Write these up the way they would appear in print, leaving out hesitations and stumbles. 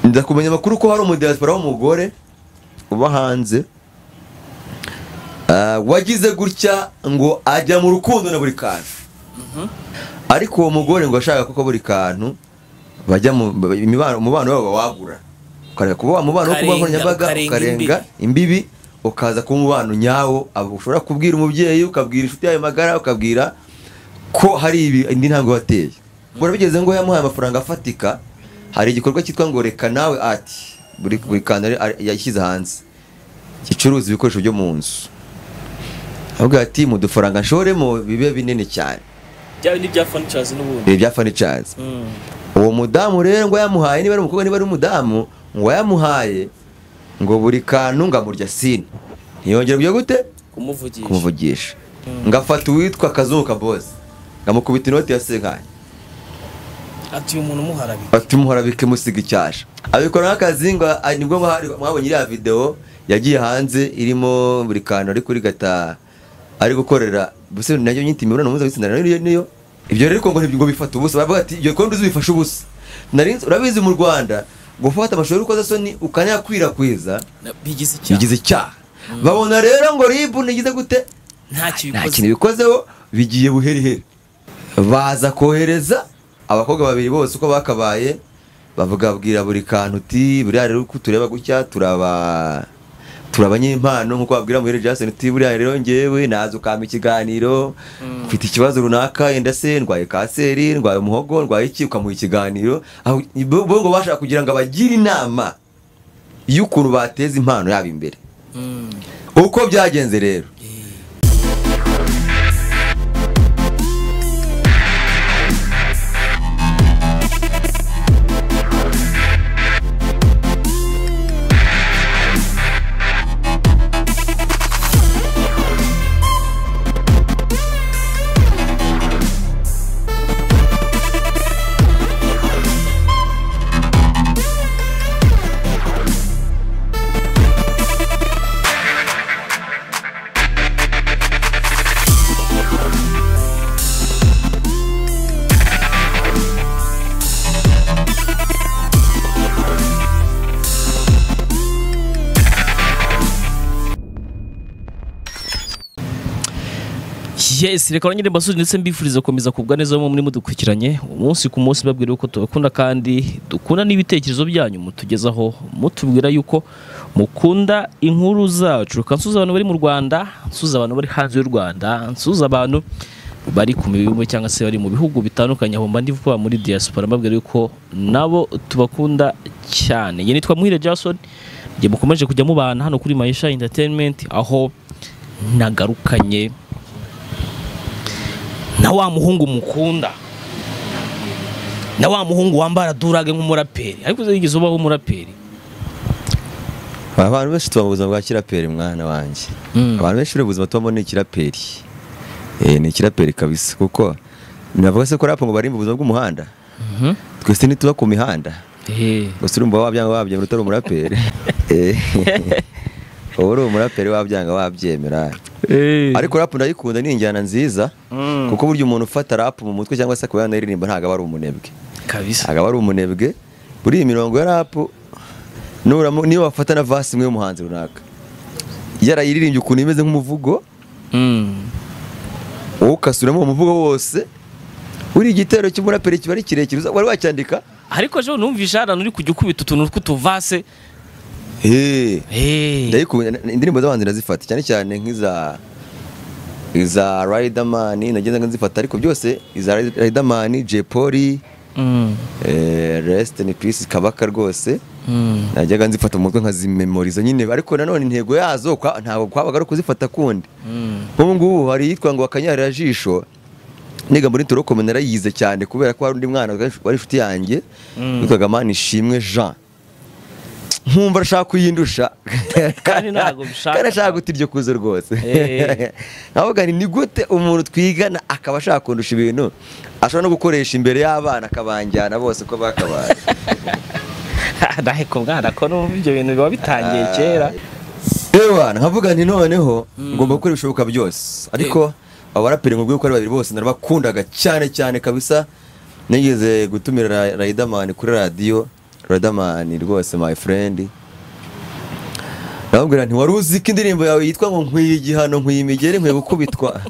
Ndakumenya amakuru ko hari umudiaspora w'umugore uba hanze wagize gutya ngo ajya mu rukundo na buri kantu. Ariko uwo mugore ngo ashaka kuko buri kantu bajya mu mubano wabo wagura, ukareka kuba mubano wo kuba nkoranyambaga, ukarenga imbibi ukaza kuba umubano nyawo, ushobora kubwira umubyeyi, ukabwira inshuti yawe magara, ukabwira ko hari ibi indi ntango wateye. Bigeze ngo yamuhaye amafaranga afatika. Hari igikorwa cyitwa ngo reka nawe ati buri kantu yashyize hanze gicuruza ibikoresho byo mu nzu, avuga ati mu dufaranga nshoremo bibe binini cyane, byaba ni bya furnitures n'ubundi bya furnitures. Uwo mudamu rero ngo yamuhaye, niba ari umukobwa niba ari umudamu, ngo yamuhaye ngo buri kantu ngamurya sine, ntiyongera kujya gute kumuvugisha. Ngafata uwitwa Kazungu Kabosi ngamukubita inoti ya senkani, ati umuntu muharabike, ati muharabike musiga icyasha. Abikora nk'akazi. Ngo nibwo mwabonye iriya video yagiye hanze irimo buri kantu ari kuri gata ari gukorera buse nayo nyita imibonano mpuzabitsina niyo. Ibyo rero ngo ngo bifata ubusa, bavuga ati ibyo kondo uzibifasha ubusa. Narinzi urabizi mu Rwanda gufata amashuri y'urukozasoni ukanayakwirakwiza bigize icyaha. Babona rero ngo RIB nigize gute nta kintu bikozeho, bigiye buheriheri. Baza kohereza abakobwa babiri bose uko bakabaye, bavuga abwira buri kantu uti buriya rero uko tureba gutya turaba abanyempano, nkuko babwira Muhire Jason uti buriya rero ngewe naza ukampa ikiganiro, mfite ikibazo runaka, yenda se ndwaye kanseri, ndwaye umuhogo, ndwaye iki, ukamuha ikiganiro. Bo ngo bashaka kugira ngo abagire inama y'ukuntu bateza impano yabo imbere. Uko byagenze rero, Yes, reka nyine mbasuze ndetse mbifuriza komeza kubwa neza mu muri mudukurikiranye umunsi ku munsi, babwira uko tubakunda kandi dukunda n'ibitekerezo byanyu mutugezaho, mutubwira yuko mukunda inkuru zacu. Reka nsuza abantu bari mu Rwanda, nsuza abantu bari hanze y'u Rwanda, nsuza abantu bari ku mibumbe cyangwa se bari mu bihugu bitandukanye, aho mba ndi vuba muri diaspora, mbabwira yuko nabo tubakunda cyane. Njye nitwa Muhire Jason, njye mukomeje kujya mubana hano kuri Maisha Entertainment, aho nagarukanye na wa muhungu mukunda, na wa muhungu wambara durage nk'umuraperi. Ariko uzigeze ubaho umuraperi? Abantu benshi tuba mu buzima bwa kiraperi mwana wanjye. Abantu benshi mu buzima tubamo ni kiraperi. Ni kiraperi kabisa, kuko navuga se ko rap ngo bari mu buzima bw'umuhanda. Twese ntituba ku mihanda. Gusa urumva wabyanga wabyemera utari umuraperi. Uri umuraperi wabyanga wabyemera. Ariko rap ndayikunda, ni injyana nziza, kuko buryo umuntu ufata rap mu mutwe cyangwa se akaba yanaririmba ntago aba ari umunebwe kabisa. Ntago aba ari umunebwe. Buri imirongo ya rap niyo wafata na verse imwe y'umuhanzi runaka yarayiririmbye ukuntu imeze nk'umuvugo, wowe ukasuramo umuvugo wose, uri igitero cy'umuraperi kiba ari kirekire, wari wacyandika. Ariko ejo numvisha hano uri kujya ukubita utuntu tw'utuvase. Ndayikunda indirimbo z'abahanzi ndazifata cyane cyane nk'iza iza Riderman, nagenda nzifata, ariko byose iza Riderman, Jay Polly, rest in peace Kabaka rwose, najyaga nzifata mu mutwe nkazimemoriza nyine. Ariko nanone intego yazo ntabwo kwabaga ari kuzifata kundi. Nk'ubu ngubu hari yitwa ngo akanyarira jisho, niga muri Torokome narayize cyane kubera ko hari undi mwana wari inshuti yanjye witwaga Manishimwe Jean, nkumva arashaka kuyindusha kandi ntago bishaka, kandi ashaka guta iryo kuzo rwose. Navuga ni gute umuntu twigana akaba ashaka kundusha ibintu ashobora no gukoresha imbere y'abana akabanjyana bose uko bakabaye. Ndaheko mwana ko numva ibyo bintu biba bitangiye kera. Ewa nkavuga nti noneho ngomba gukora ibishoboka byose, ariko abaraperi ngo uko ari babiri bose narabakundaga cyane cyane kabisa. Nigeze gutumira Riderman kuri radio Riderman rwose my friend. Ndamubwira nti wari uzi ko indirimbo yawe yitwa ngo nkwiye igihano nkwiye imigeri nkwiye gukubitwa.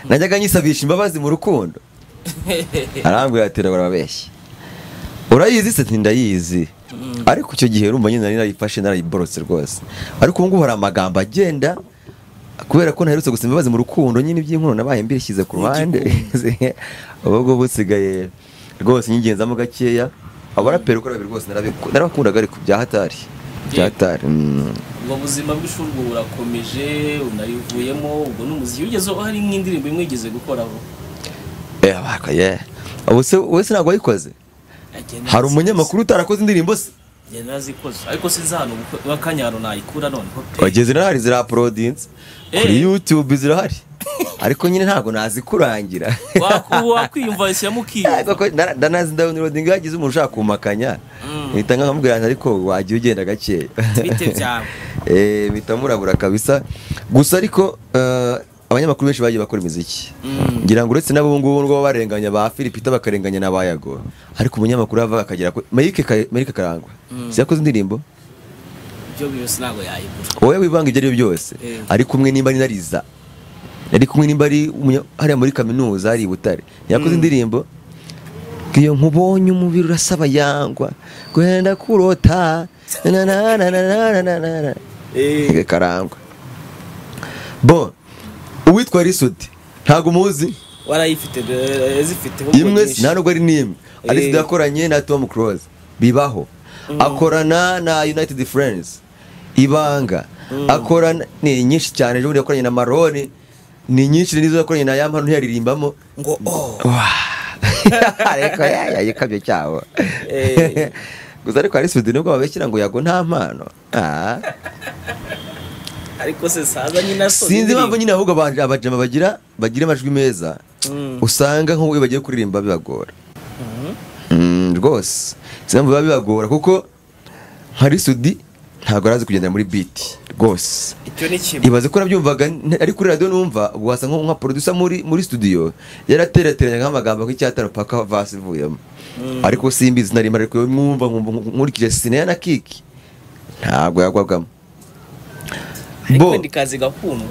Najyaga nyisabisha imbabazi mu rukundo. Arambwira ati urababeshya. Urayizi se? Nti ndayizi. Ariko icyo gihe urumva nyine nari narayifashe narayiborotse rwose. Ariko ubu ngubu hari amagambo agenda kubera ko ntaherutse gusaba imbabazi mu rukundo nyine iby'inkundo nabaye mbishyize ku ruhande. Ubu ngubu busigaye rwose nyigenzamo gakeya. Abaraperi uko babiri rwose narabakundaga ariko bya hatari. Byatari. Ubwo buzima bw'ishuri ubwo burakomeje unarivuyemo ubwo n'umuziki ugezeho hari nk'indirimbo imwe igeze gukoraho. Bakaye. Ubu se wese ntabwo wayikoze? Hari umunyamakuru utarakoze indirimbo se? Njye narazikoze ariko sinzi ahantu bakanyaro nayikura noneho pe. Wageze narahari zirauploadinze kuri YouTube zirahari. Ariko nyine ntabwo nazikurangira. Wakwiyumva ishyiramo ukiyumva. Ndanazi downloading yagize umuntu ushaka kumakanya. Mpita nkamubwira nti ariko wagiye ugenda gakeya. Bite byawe. Mpita murabura kabisa. Gusa ariko abanyamakuru benshi bagiye bakora imiziki. Ngira ngo uretse nabo ngubu ngo barenganya ba Philipita bakarenganya na bayago. Ariko umunyamakuru yavaga akagera ko Mike Karangwa. Siyakoze indirimbo? Ibyo byose ntabwo yayibura. Wowe wivanga ibyo ari byo byose. Ari kumwe nimba ari nariza. Ari kumwe nimba ari hariya muri kaminuza ari i Butare. Yakoze indirimbo. Iyo nkubonye umubiri urasaba yangwa gwenda kurota na na na na na na na. Karangwa. Bon, uwitwa Risudi ntago muzi? Warayifite zifite imwe nta nubwo ari nimwe. Arisudi yakoranye na Tom Close bibaho. Akorana na United Friends ibanga. Akorana ni nyinshi cyane ejo yakoranye na Maroni ni nyinshi nizo yakoranye na Yampano ntiyaririmbamo ngo oh. Ariko yayikabye cyawo. Gusa ariko Arisudi nubwo babeshyira ngo yago nta mpano. Ariko se saza nyina so sinzi impamvu nyine ahubwo abajama bagira amajwi meza usanga nko bagiye kuririmba bibagora. Rwose sinzi impamvu bibagora kuko nka Arisudi ntabwo arazi kugendera muri beat rwose. Icyo ni kimwe. Ibaze ko nabyumvaga ari kuri radio numva wasa nka producer muri studio yaraterateranya nk'amagambo nk'icyatano paka verse ivuyemo. Ariko simbizi nari mara ariko mwumva nkurikije Sinaya na Kiki ntabwo yagwagamo. Ariko ndikaze gakundwa.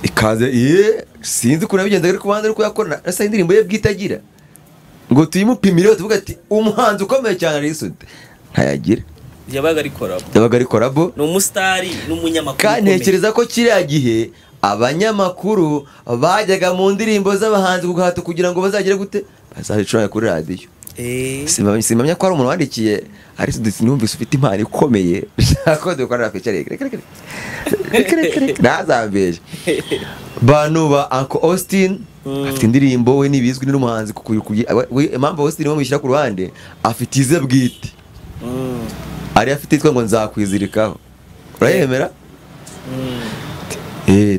Ikaze sinzi ukuntu yabigenzaga ariko banza ariko yakora asa indirimbo ye bwitagira ngo tuyimupimire tuvuga ati umuhanzi ukomeye cyane Arisudi ntayagira. Yabaga ari collabo. Yabaga ari collabo. Ni umusitari n'umunyamakuru. Kandi ntekereza ko kiriya gihe abanyamakuru bajyaga mu ndirimbo z'abahanzi kugahato kugira ngo bazagere gute bazabicuranga kuri radio. Simamya ko ari umuntu wandikiye Arisudi numvise ufite impano ikomeye. Ko dukorana feature reka. Nazambeje. Bantu ba Uncle Austin afite indirimbo we nibizwi n'umuhanzi impamvu Austin bamushyira ku ruhande afite ize bwite. Ari afite itwa ngo nzakwizirikaho. Urayemera?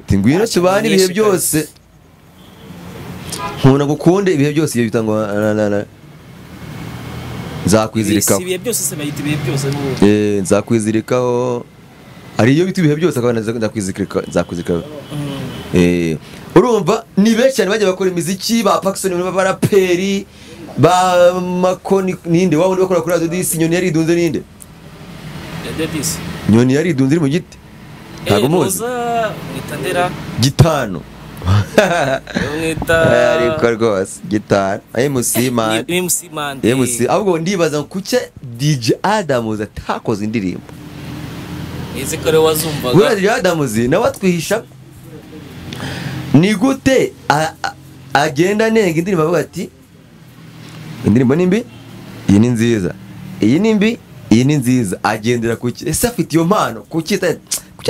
Tingwino tubane ibihe byose. Nkunda gukunde ibihe byose iyo bita ngo nzakwizirikaho. Ibihe byose se bayita ibihe byose n'ubu. Nzakwizirikaho. Ari iyo bita ibihe byose akaba nzakwizirikaho, nzakwizirikaho. Urumva ni benshi cyane bajya bakora imiziki ba Paxson b'abaraperi ba Makoni ninde wabo bakora kuri radio disi Nyoni yaridunze ninde? Dedis. Nyoni yaridunze iri mu giti. Ntago muzi. Mwitandera gitano. Mwita ariko rwose gitano. MC man. MC man. MC ahubwo ndibaza kuke DJ Adams atakoze indirimbo. Izi kare wazumvaga. Buriya DJ Adams nawe atwihisha. Ni gute agenda nenga indirimbo avuga ati indirimbo ni mbi, iyi ni nziza. Iyi ni mbi, iyi ni nziza. Agendera kuki? Ese afite iyo mpano kuki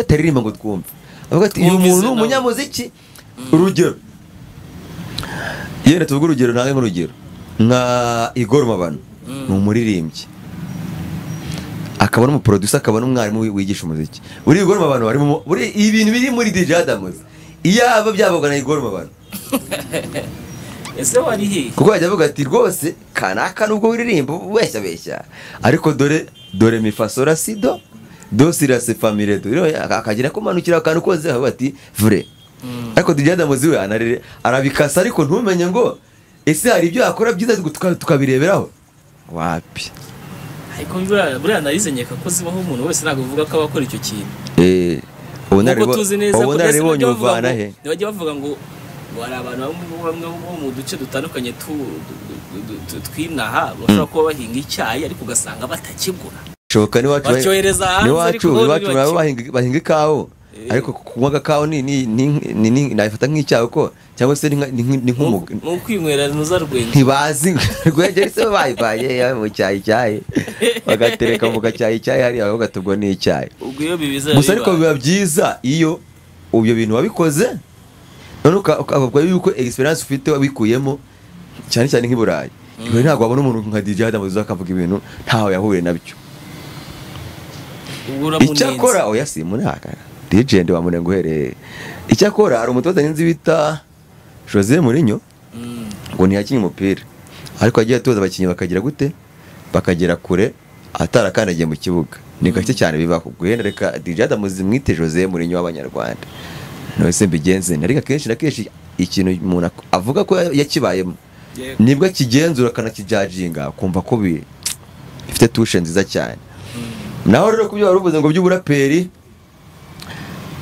ataririmba ngo twumve? Avuga ati uyu muntu umunyamuziki. Urugero yenda tuvuge urugero nange nk'urugero nka Igor Mabano ni umuririmbyi akaba n'umuproducer akaba n'umwarimu wigisha umuziki. Buri Igor Mabano harimo buri ibintu biri muri DJ Adams iyaba byabagwa na Igor Mabano. Ese wari he? Kuko yajya avuga ati rwose kanaka nubwo uririmba ubeshya beshya ariko dore mi fasora sido dosira se famille do akagira ko manukira akantu koze avuga ati vrai. Ariko DJ Adams we anarere arabikasa ariko ntumenye ngo ese hari ibyo akora byiza tukabireberaho wapi. Ariko buriya narize nkeka ko zibaho, umuntu wese ntabwo uvuga ko abakora icyo kintu. Ubunararibonye ubuvana he? Ntibajya bavuga ngo hari abantu bamwe bo mu duce dutandukanye tw'inaha bashobora kuba bahinga icyayi ariko ugasanga batakigura. Shoka ni wacu ni wacu bahinga ikawa, ariko kunywa agakawa ni nayifata nk'icyayi ko cyangwa se ni nk'umuga ni ukwinywera nuza rwenge ntibazi rwenge se bayibaye mu cyayi cyayi bagatereka mu gacyayi cyayi hariya bagatubwo ni icyayi. Ubwo iyo bibiza gusa, ariko biba byiza iyo ibyo bintu wabikoze none ukavuga yuko experience ufite wabikuyemo, cyane cyane nk'i Burayi. Iwe ntabwo wabona umuntu nka DJ Adams akavuga ibintu ntaho yahuye nabyo. Icyakora oya si munaka DJ ndi wamunenga uhereye. Icyakora hari umutoza ninzi bita Jose Mourinho ngo ntiyakinye umupira, ariko agiye atoza abakinnyi bakagira gute bakagera kure atarakandagiye mu kibuga. Ni gake cyane bibaho. Guhenda reka DJ Adams mwite Jose Mourinho w'abanyarwanda. None mbigenze ariko akenshi na kenshi ikintu umuntu avuga ko yakibayemo nibwo akigenzura akanakijajinga kumva ko bifite tushe nziza cyane. Naho rero kubyo waruvuze ngo by'uburaperi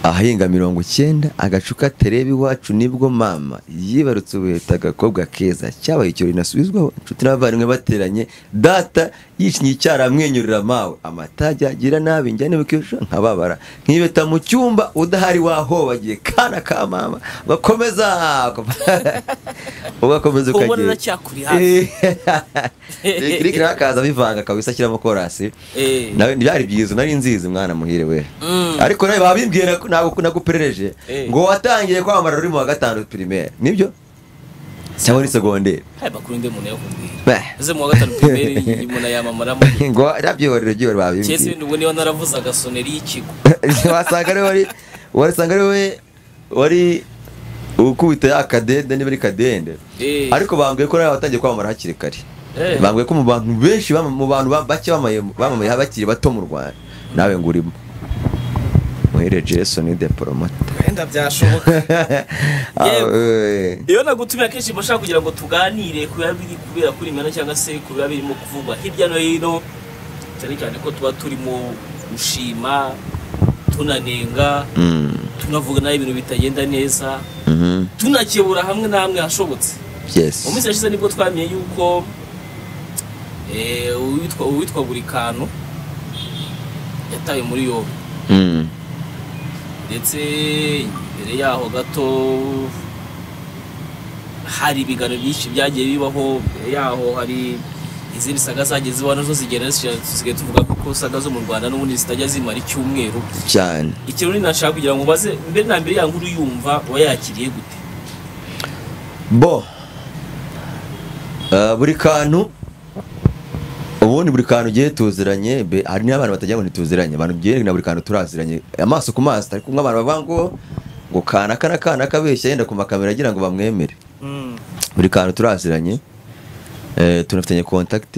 ahinga 90 agacuka terebe iwacu nibwo mama yibarutse ubuheta agakobwa keza cyabaye icyo rinasubizwaho inshuti n'abavandimwe bateranye data yishinye icyara amwenyurira mawe amatajya agira nabi njyane bukisha nkababara nkibeta mu cyumba udahari wahobagiye kana ka mama bakomeza ugakomeza ukagira Rick akaza bivanga kabisa ashyiramo korasi nawe byari byiza nari nzizi mwana muhire we. Ariko nawe babimbwira ntabwo naguperereje ngo watangiye kwamara uri mu wa 5 primaire nibyo cyangwa ni secondaire? Hai bakuru nde umuntu yakubwira ese mu wa 5 primaire umuntu yamamaramo ngo nabyorero byo babimbwiye cyese ibintu niyo naravuze agasoneri y'ikigo wasanga ari wari ukubita akadende niba ari kadende. Ariko bambwiye ko nawe watangiye kwamamara hakiri kare. Bambwiye ko mu bantu benshi mu bantu bake bamamaye bakiri bato mu Rwanda nawe ngo urimo. Muhire Jason de promoter. Wenda byashoboka. Iyo nagutumira kenshi bashaka kugira ngo tuganire ku biri kubera kuri imena cyangwa se ku biba birimo kuvugwa hirya no hino, cyane cyane ko tuba turimo gushima tunanenga tunavuga nayo ibintu bitagenda neza tunakebura hamwe na hamwe hashobotse. Yes. Mu minsi yashize nibwo twamenye yuko uwitwa buri kantu yatawe muri yombi. Ndetse imbere yaho gato hari ibiganiro byinshi byagiye bibaho, mbere yaho hari izindi saga zagiye zibaho nazo zigenda zisigaye tuvuga ko saga zo mu Rwanda n'ubundi zitajya zimara icyumweru cyane. Ikintu nashaka kugira ngo baze mbere na mbere ya nkuru yumva wayakiriye gute? Bo buri kantu ubundi buri kantu ugiye tuziranye, hari n'abantu batajya ngo ntituziranye, abantu ugiye na buri kantu turaziranye amaso ku maso, ariko nk'abantu bavuga ngo kana kana kana kabeshya yenda ku makamera agira ngo bamwemere. Buri kantu turaziranye, tunafitanye contact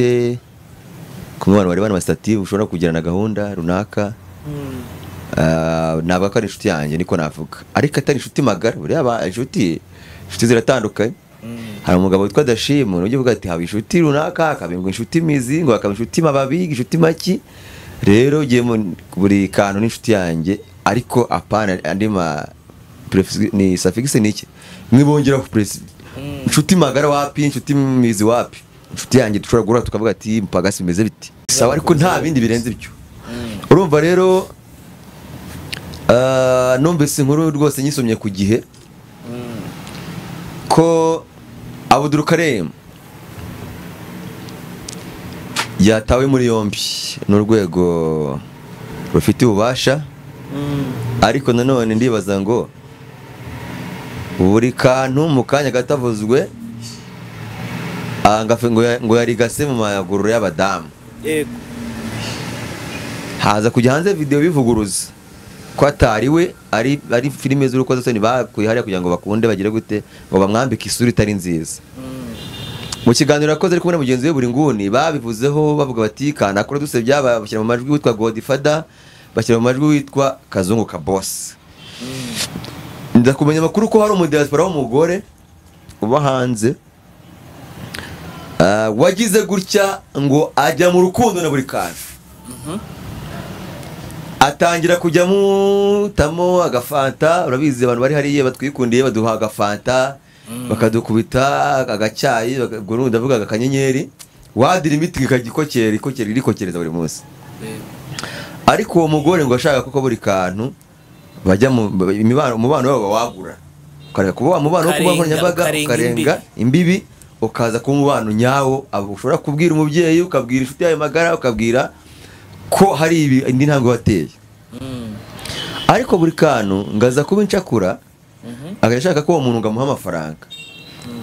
ku bantu bari bana stative ushobora kugirana gahunda runaka. Ntabwo ari inshuti yanjye niko navuga, ariko atari inshuti magara. Buriya aba inshuti ziratandukanye. Hari umugabo witwa Dashimu ujye uvuga ati haba inshuti runaka, akabingwa inshuti mizi, ngo akaba inshuti mababi, inshuti maki. Rero ugiye buri kantu n'inshuti yanjye, ariko apana andi ma ni suffix ni iki mwibongera ku inshuti magara wapi, inshuti mizi wapi. Inshuti yanjye dushobora guhura tukavuga ati mpagasi bimeze biti sawa, ariko nta bindi birenze ibyo. Urumva rero numvise inkuru rwose nyisomye ku gihe ko Abdul Karim yatawe muri yombi n'urwego rufite ububasha. Ariko nanone ndibaza ngo buri kantu mu kanya gatavuzwe ngo yarigase mu maguru y'abadamu. Yego. Haza kujya hanze video bivuguruza ko atari we, ari filime z'urukozasoni bakuye hariya kugira ngo bakunde bagire gute ngo bamwambike isura itari nziza. Mu kiganiro yakoze ari kumwe na mugenzi we buri nguni babivuzeho bavuga bati kanakora dusebya, bashyira mu majwi witwa Godfather, bashyira mu majwi witwa Kazungu ka Boss. Ndakumenya makuru ko hari umudiaspora w'umugore uba hanze Wagize gutya ngo ajya mu rukundo na buri kantu. Atangira kujya mutamo agafanta, urabizi abantu bari hariye batwikundiye baduha agafanta, bakadukubita agacyayi, ubwo n'undi ndavuga akanyenyeri, wadira imiti ikagikokera ikokera irikokereza buri munsi. Ariko uwo mugore ngo ashaka kuko buri kantu bajya mu umubano wabo wagura, ukareka kuba umubano wo kuba nkoranyambaga, ukarenga imbibi, ukaza kuba umubano nyawo, ushobora kubwira umubyeyi, ukabwira inshuti yawe magara, ukabwira ko hari ibi indi ntabwo wateye. Ariko buri kantu ngaza kuba incakura, agashaka ko uwo muntu ngamuha amafaranga,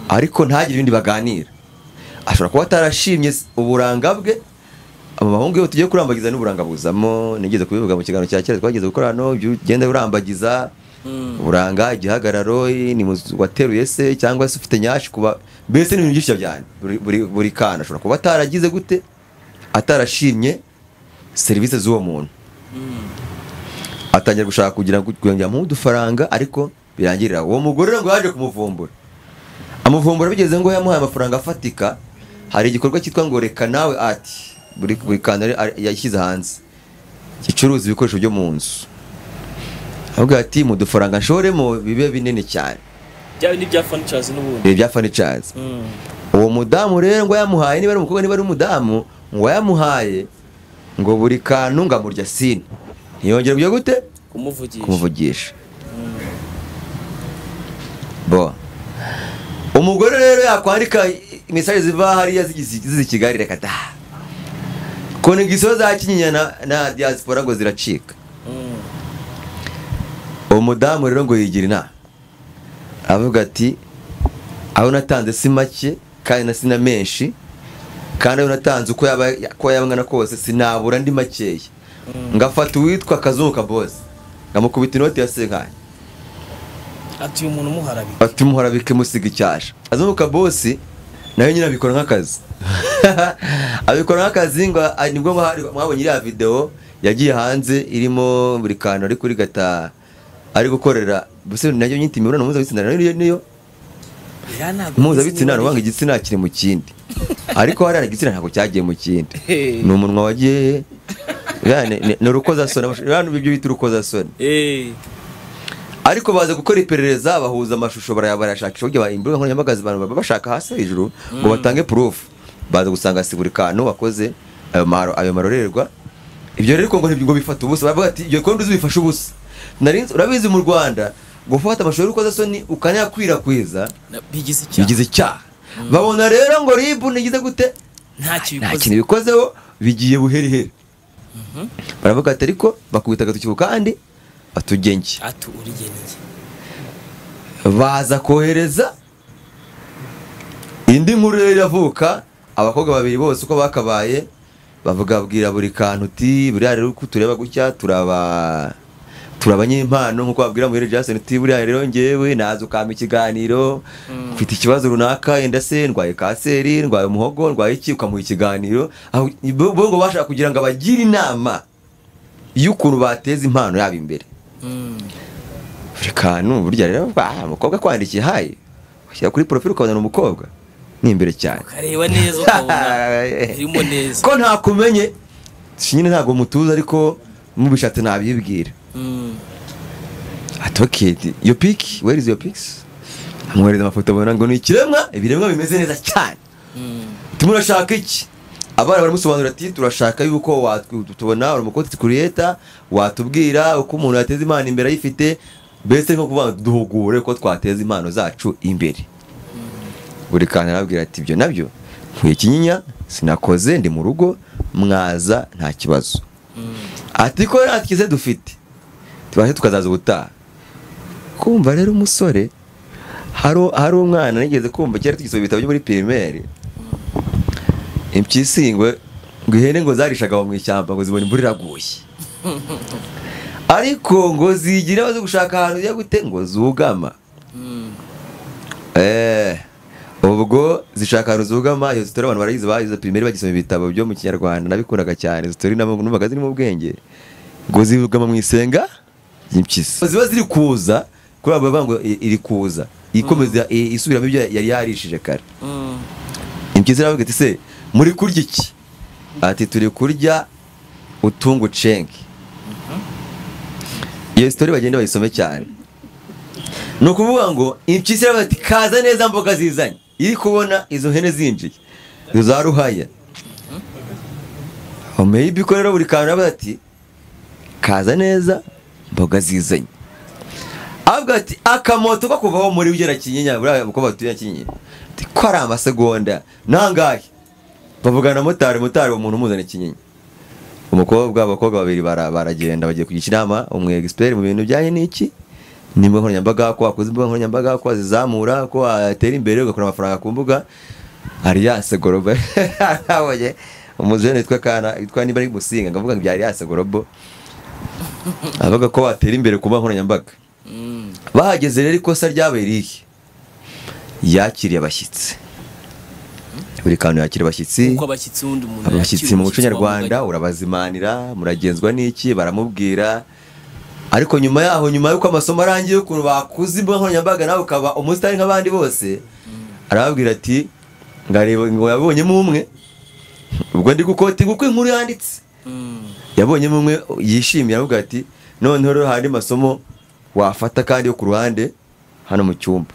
ariko ntagire ibindi baganira. Ashobora kuba atarashimye uburanga bwe. Abo bahungu iyo tugiye kurambagiza n'uburanga buzamo, nigeze kubivuga mu kiganiro cya kera twageze gukora hano, ugenda urambagiza uburanga, igihagararo, ni wateruye se cyangwa se ufite nyashi, kuba mbese n'ibintu byinshi cyane. Buri kantu ashobora kuba ataragize gute, atarashimye serivisi z'uwo muntu, atangira gushaka kugira ngo amuhe udufaranga, ariko birangirira uwo mugore ngo yaje kumuvumbura, amuvumbura bigeze ngo yamuhaye amafaranga afatika. Hari igikorwa cyitwa ngo reka nawe ati buri kantu yashyize hanze gicuruza ibikoresho byo mu nzu, avuga ati mu dufaranga nshoremo bibe binini cyane, bya ni bya furnitures n'ubundi, bya furnitures. Uwo mudamu rero ngo yamuhaye, niba ari umukobwa niba ari umudamu, ngo yamuhaye ngo buri kantu ngamurya sine, ntiyongera kujya gute kumuvugisha. Bo umugore rero yakwandika message ziva hariya zizi Kigali, reka da konegisiyo za Kinyinya na diaspora ngo ziracika. Uwo mudamu rero ngo yigira inama, avuga ati aho natanze si make kandi na sina menshi, kandi aho natanze uko yaba angana kose sinabura ndi makeya. Ngafata uwitwa Kazungu Kabosi ngamukubita inoti ya senkani, ati uyu muntu muharabike, ati muharabike musiga icyasha. Kazungu Kabosi nawe nyine abikora nk'akazi, abikora nk'akazi. Ngo nibwo mwabonye iriya video yagiye hanze irimo buri kantu ari kuri gata ari gukorera, buse nayo nyita imibonano mpuzabitsina, nayo niyo mpuzabitsina, nubanga igitsina kiri mu kindi, ariko hariya igitsina ntabwo cyagiye mu kindi, ni umunwa wagiye, ni urukozasoni, ibyo bita urukozasoni. Ariko baza gukora iperereza, bahuza amashusho, barayashakisha kugira imbuga nkoranyambaga abantu bashaka hasi hejuru ngo batange proof, baza gusanga si buri kantu wakoze ayo marorerwa. Ibyo rero ngo ngo bifata ubusa, baravuga ati ibyo kondo uzibifasha ubusa. Narinzi urabizi mu Rwanda gufata amashusho y'urukozasoni ukanayakwirakwiza bigize icyaha. Babona rero ngo RIB nigize gute, nta kintu bikozeho, bigiye buheriheri. Baravuga ati ariko bakubita agatoki kandi atugenge, baza kohereza indi nkuru rero iravuka. Abakobwa babiri bose uko bakabaye bavuga, abwira buri kantu uti buriya rero uko tureba gutya turaba abanyempano, nkuko babwira Muhire Jason uti buriya rero ngewe naza ukampa ikiganiro, mfite ikibazo runaka, yenda se ndwaye kanseri, ndwaye umuhogo, ndwaye iki, ukamuha ikiganiro. Bo ngo bashaka kugira ngo abagire inama y'ukuntu bateza impano yabo imbere. Buri kantu burya rero umukobwa kwandikiye hayi ushyira kuri profile ukabona umukobwa ni imbere cyane, ukareba neza ukabona irimo neza, ko ntakumenye nyine ntabwo mutuza, ariko mubishatse nabibwira. Ati okay, your pic, where is your pics? Amwohereza amafoto, abona ngo ni ikiremwa, ibiremwa bimeze neza cyane. Tumurashaka iki? Abana baramusobanurira ati turashaka yuko tubona uri umukozi creator, watubwira uko umuntu yateza impano imbere ayifite, mbese nko kuvuga duhugure ko twateza impano zacu imbere. Buri kantu arabwira ati ibyo nabyo nkuye Kinyinya sinakoze, ndi mu rugo, mwaza nta kibazo. Ati ko natkize dufite tubashe tukazaza ubutaha. Kumva rero umusore, hari umwana nigeze kumva kera tugisoma ibitabo byo muri primaire, impyisi ngo ihene ngo zarishaga mu ishyamba ngo zibona imvura iraguye, ariko ngo zigira bazo gushaka ahantu ya gute ngo zugama. Ubwo zishaka ahantu zugama, iyo zitora abantu barayizi bayize primaire bagisoma ibitabo byo mu Kinyarwanda, nabikundaga cyane, zitora numvaga zirimo ubwenge, ngo zugama mu isenga ry'impyisi, ziba ziri kuza kuri abo bavuga ngo iri kuza ikomeza isubiramo ibyo yari yarishije kare. Impyisi iravuga iti se muri kurya iki? Ati turi kurya utungu cenke. Iyo story bagenda bayisome cyane. Ni ukuvuga ngo impyisi iravuga ati kaza neza mboga zizanye. Iri kubona izo hene zinjiye za ruhaya. Maybe ko rero buri kantu aravuga ati kaza neza mboga zizanye. Avuga ati akamoto ko kuvaho muri ugera Kinyinya buriya uko batuye Kinyinya. Ati ko ari amasegonda nangahe. Bavugana na motari, motari umuntu umuzana Kinyinya. Umukobwa abakobwa babiri baragenda bagiye kugisha inama umwe expert mu bintu bijyanye n'iki nimba nkoranyambaga ko wakoze imbuga nkoranyambaga ko wazizamura ko watera imbere ugakora amafaranga ku mbuga. Alliance Global abonye umuzene witwa Kana witwa niba ari Musinga ngavuga ngo bya Alliance Global avuga ko watera imbere ku mbuga nkoranyambaga. Bahageze rero ikosa ryabaye rihe? Yakiriye abashyitsi. Buri kantu yakira abashyitsi. Uko abashyitsi undi umuntu abashyitsi mu muco nyarwanda urabazimanira muragenzwa n'iki baramubwira. Ariko nyuma yaho nyuma yuko amasomo arangiye ukuntu bakuze imbuga nkoranyambaga nawe ukaba umusitari nk'abandi bose, arababwira ati ngareba ngo yabonyemo umwe ubwo ndi gukoti kuko inkuru yanditse. Yabonyemo umwe yishimiye aravuga ati noneho rero hari masomo wafata kandi yo ku ruhande hano mu cyumba.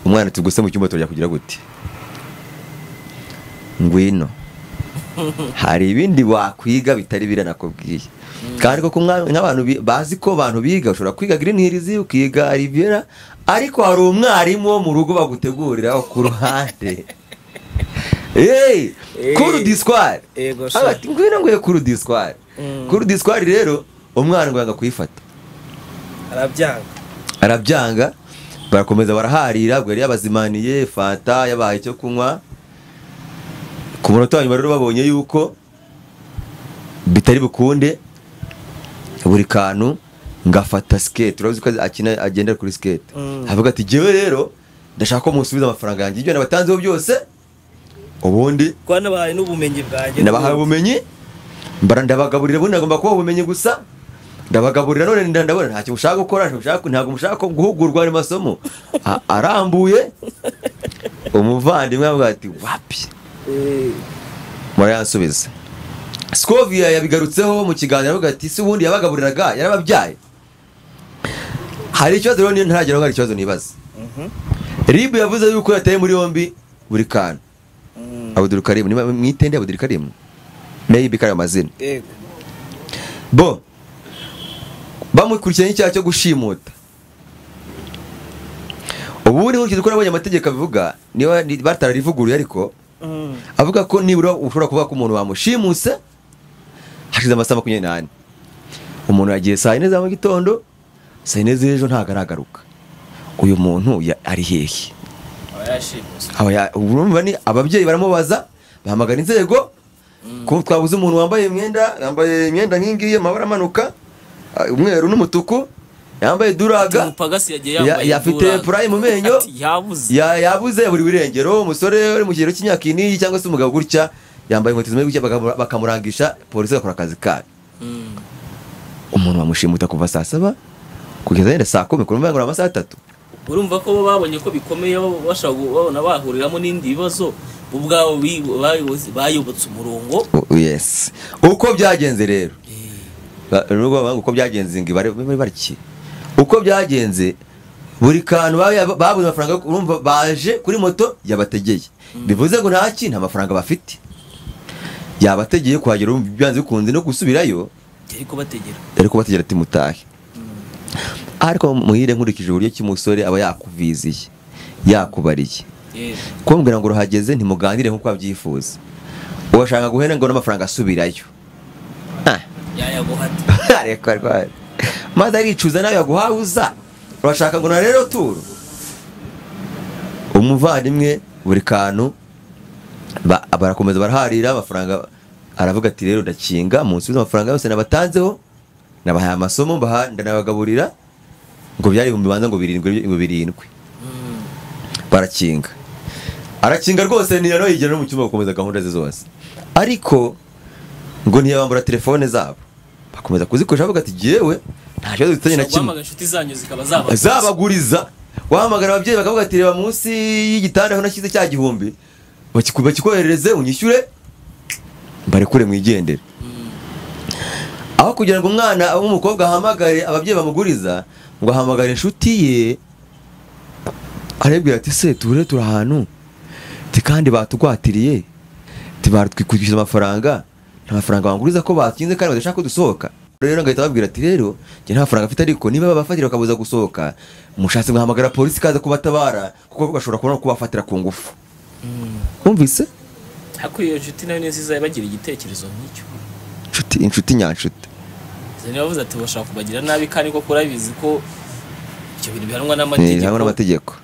Umwana tuguse mu cyumba turya kugira gute? Ngwino. Hari ibindi wakwiga bitari biranakubwiye. Kandi koko nk'abantu bazi ko abantu biga ushobora kwiga Green Hills ukiga Riviera ariko hari umwarimu wo mu rugo bagutegurira ku ruhande. Hey, kuru disquare. Ati ngwino nguye kuru disquare. Kuru disquare rero umwana ngo yanga kuyifata. Arabyanga. Arabyanga barakomeza baraharira ubwo yari yabazimaniye fanta yabaye cyo kunywa. Ku munota wa nyuma rero babonye yuko bitari bukunde buri kantu ngafata skate urazi ko akina agendera kuri skate. Avuga ati jewe rero ndashaka ko musubiza amafaranga yanjye ibyo nabatanzeho byose ubundi kwa nabahaye n'ubumenyi bwanjye nabahaye ubumenyi mbara ndabagaburira ubundi nagomba kuba ubumenyi gusa ndabagaburira none ndabona ntacyo mushaka gukora ntabwo mushaka ko guhugurwa mu masomo arambuye. Umuvandimwe avuga ati wapi murayansubiza. Scovia yabigarutseho mu kiganiro avuga ati si ubundi yabagaburiraga yarababyaye. Hari ikibazo rero niyo ntaragera ngo hari ikibazo nibaza. RIB yavuze yuko yataye muri yombi buri kantu. Abdul Karim niba mwitende Abdul Karim maybe kari amazina. Yego. Bo bamukurikiranye icyaha cyo gushimuta. Ubundi nkurikije uko nabonye amategeko abivuga niba batararivuguruye ariko avuga ko nibura ushobora kuvuga ko umuntu wamushimuse hashize amasaha 24. Umuntu yagiye saa 4 za mu gitondo saa 4 z'ejo ntagaragaruka. Uyu muntu ari hehe? Urumva ni ababyeyi baramubaza bahamagara inzego ko twabuze umuntu wambaye imyenda yambaye imyenda nk'ingiyi amabara amanuka umweru n'umutuku yambaye duraga yafite prime mu menyo yabuze buri wirengero umusore uri mu kigero cy'imyaka 4 cyangwa se umugabo gutya yambaye inkweto zimwe gutya bakamurangisha polisi bakora akazi kayo. Umuntu bamushimuta kuva saa 7 kugeza yenda saa 10 kurumva ngo amasaha 3. Urumva ko bo babonye ko bikomeye bashaka babona bahuriramo n'indi bibazo ubwabo bayobotse umurongo. Yes. Uko byagenze rero nubwo banga uko byagenze ngo bari bariki uko byagenze buri kantu babuze amafaranga urumva baje kuri moto yabategeye bivuze ngo nta kintu amafaranga bafite yabategeye kuhagera byanze bikunze no gusubirayo yari kubategera ati mutahe. Ariko muhire nkurikije uburyo cy'umusore aba yakuviziye yakubariye kumbwira ngo ruhageze ntimuganire nkuko abyifuza uwashaka guhena ngo n'amafaranga asubirayo yayaguhata maze aricuza nawe yaguhauza urashaka ngo na rero turu umuvandimwe buri kantu barakomeza baraharira amafaranga aravuga ati rero ndakinga munsi amafaranga yose nabatanzeho nabahaye amasomo mbaha ndanabagaburira ngo byari ibihumbi banza ngo 7 barakinga arakinga rwose ni yano yigera no mu cyumba gukomeza gahunda ze zose ariko ngo ntiyabambura telefone zabo bakomeza kuzikoresha bavuga ati jewe nta kibazo dufitanye na kimwe inshuti zanyu zikaba zabaguriza wahamagara ababyeyi bakavuga ati reba munsi y'igitanda aho nashyize cya gihumbi Bakikoherereze unyishyure barekure mwigendere. Aho kugira ngo umwana w'umukobwa ahamagare ababyeyi bamuguriza, ngo ahamagare inshuti ye arabwira ati se ture turi ahantu kandi batugwatiriye, tibatwikwishyuza amafaranga, nta mafaranga banguriza ko bakinze kandi badashaka ko dusohoka. Rero ngahita babwira ati rero njye nta faranga afite, ariko niba babafatira bakabuza gusohoka mushatse mwahamagara polisi ikaza kubatabara, kuko bashobora kubona kubafatira ku ngufu. Wumvise? Hakwiye inshuti nayo nziza yabagira igitekerezo nk'icyo. Inshuti, inshuti nyanshuti. Zene bavuze ati bashaka kubagira nabi kandi ko kurabizi ko icyo bintu bihanwa n'amategeko. Bihanwa n'amategeko.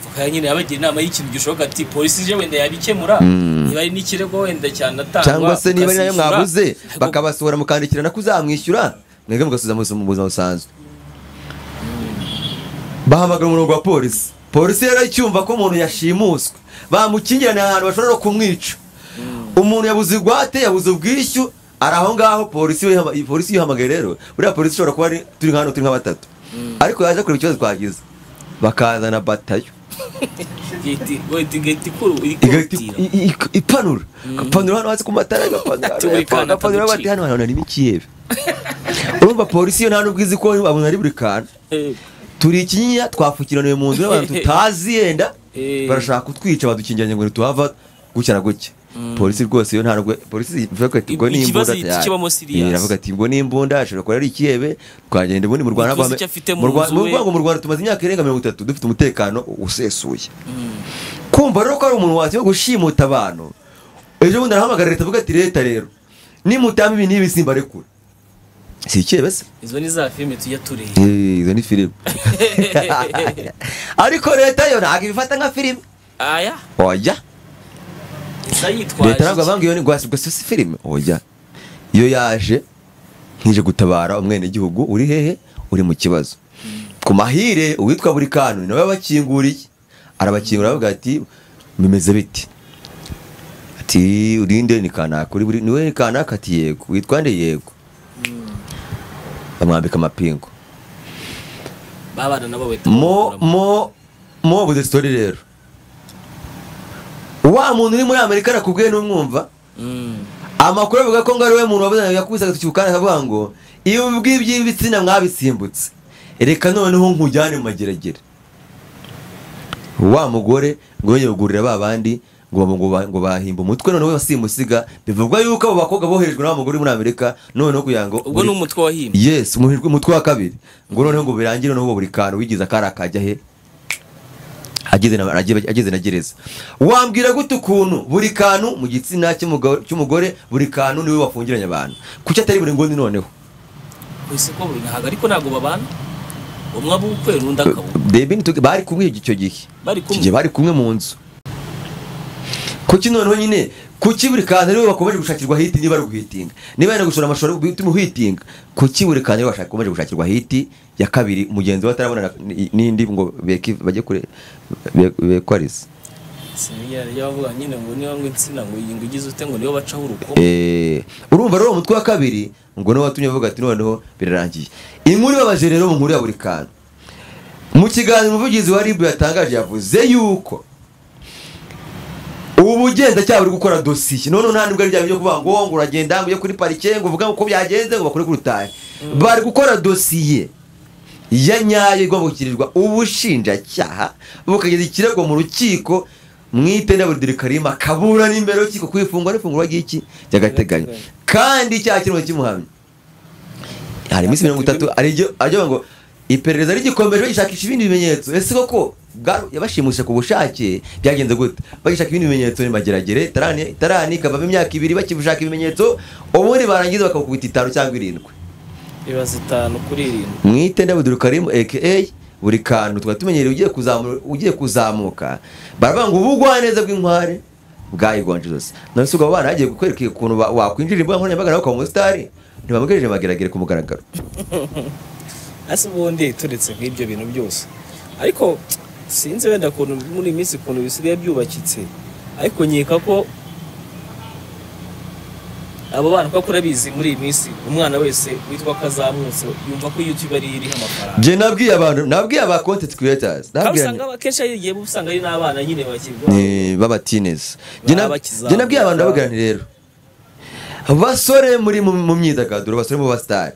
Vuga nyine yabagira inama y'ikintu gishoboka ati polisi ije wenda yabikemura, niba ari n'ikirego wenda cyanatangwa cyangwa se niba ari nayo mwabuze bakabasohora mukandikirana kuzamwishyura, mwebwe mugasubiza mu buzima busanzwe. Bahamagara umurongo wa polisi. Polisi yaracyumva ko umuntu yashimuswe, bamukingirana ahantu bashobora no kumwica. Umuntu yabuze igwate, yabuze ubwishyu, ari aho ngaho. Polisi polisi yihamagaye rero, buriya polisi ishobora kuba ari turi nka hano turi nka batatu, ariko yaje kureba ikibazo twagize bakazana batayo ipanura ipanura hano hasi ku matara, igapanura bati hano hantu harimo ikiyebe. Urumva polisi yo nta nubwo izi ko abona ari buri kantu. Turi ikinyinya twafukiraniwe mu nzu n'abantu tutazi, yenda barashaka kutwica badukingiranye ngo ntituhava gutya na gutya. Polisi rwose yo nta nubwo polisi ivuga ati ngo ni imbunda, iravuga ati ngo ni imbunda ashobora kuba ari ikiyebe, twagenda ubundi mu Rwanda mu Rwanda tumaze imyaka irenga 30 dufite umutekano usesuye. Kumva rero ko ari umuntu watiwe gushimuta abantu, ejo bundi arahamagara leta avuga ati leta rero nimutama ibi n'ibi simbarekura. Si ikiyebe se? Izo ni za filime tujya tureba. Izo ni filime. Ariko leta yo ntabwo ibifata nka filime. Aya? Oya. Leta ntabwo avanga iyo ni gwasi gwasi si filime. Oya. Iyo yaje nkije gutabara umwenegihugu uri hehe uri mu kibazo. Ku mahire uwitwa buri kantu nawe abakinguriye, arabakingura avuga ati bimeze biti. Ati urinde ni kanaka uri buri niwe kanaka ati yego, witwa nde yego. Bamwambika amapingu. Babana nabo weta. Mo buze story rero. Wa muntu uri muri Amerika arakubwiye n'umwumva. Amakuru avuga ko ngari we muntu wabuze yakubise agatucyukana akavuga ngo iyo ubwibye ibitsina mwabisimbutse, reka noneho nkujyane mu mageragere. Wa mugore ngo yongeye kugurira ba bandi ngo bahimba umutwe noneho basimusiga, bivugwa yuko abo bakobwa boherejwe n'aba mugore muri Amerika noneho kugira ngo ubwo ni umutwe wahimba. Yes, umutwe wa kabiri ngo noneho ngo birangire noneho buri kantu wigize akara kajya he ageze na gereza. Wambwira gute ukuntu buri kantu mu gitsina cy'umugore buri kantu niwe wafungiranye abantu, kuki atari buri ngoni noneho? Wese ko buri ntago ariko ntago babana, umwe abukwe n'undi akabukwe. Debi bari kumwe icyo gihe, bari kumwe mu nzu. Kuki noneho nyine kuki buri kantu ariwe bakomeje gushakirwa hiti niba ari guhitinga, niba ari gushora amashoro bituma uhitinga, kuki buri kantu ariwe bakomeje gushakirwa hiti ya kabiri mugenzi we atarabona n'indi ngo beki bajye kure bekwariza. Siniya yavuga nyine ngo niba ngo insina ngo ngo igize ute ngo niyo bacaho uruko. Urumva rero umutwe wa kabiri ngo niwe watumye avuga ati noneho birarangiye. Inkuru babaje rero mu nkuru ya buri kantu. Mu kiganiro umuvugizi wa RIB yatangaje yavuze yuko ubugenzacyaha buri gukora dosiye none nta nubwo ari bya byo kuvuga ngo uragenda ngo ujye kuri parike ngo uvuge uko byagenze ngo bakore kurutahe. Bari gukora dosiye ya nyayo igomba gukirirwa ubushinjacyaha bukageza ikirego mu rukiko mwite Abdul Karim akabura n'imbere y'urukiko kwifungwa n'ifungurwa ry'iki by'agateganyo, kandi icyaha kirimo kimuhamya. Hari iminsi 30 ari ngo iperereza rigikomeje bagishakisha ibindi bimenyetso. Ese koko yabashimushe ku bushake byagenze gute? Bagishaka ibindi bimenyetso ni mageragere tarani kavamo imyaka 2 bakibushaka ibimenyetso, ubundi barangiza bakakubita 5 cyangwa 7. Ibaze 5 kuri 7. Mwite Abdul Karim aka buri kantu twatumenyereye ugiye kuzamuka baravuga ngo ubugwaneza bw'inkware bwayigonje zose. None se ubwo bana hagiye kukwereka ukuntu wakwinjira imbuga nkoranyambaga nawe ukaba umusitari, ntibamubwirije mageragere ku mugaragaro. Ase ubundi turetse nk'ibyo bintu byose, ariko sinzi wenda ukuntu muri minsi ukuntu bisigaye byubakitse, ariko nkeka ko Abo bana kuko urabizi muri iyi minsi umwana wese witwa kazamutse yumva ko YouTube ari iriho amafaranga. Njye nabwiye abantu, nabwiye aba content creators, nabwiye usanga akenshi ari igihe usanga ari n'abana nyine bakirwa ni baba teenagers. Njye nabwiye abantu ndababwira nti rero basore muri mu myidagaduro, basore mu bastar,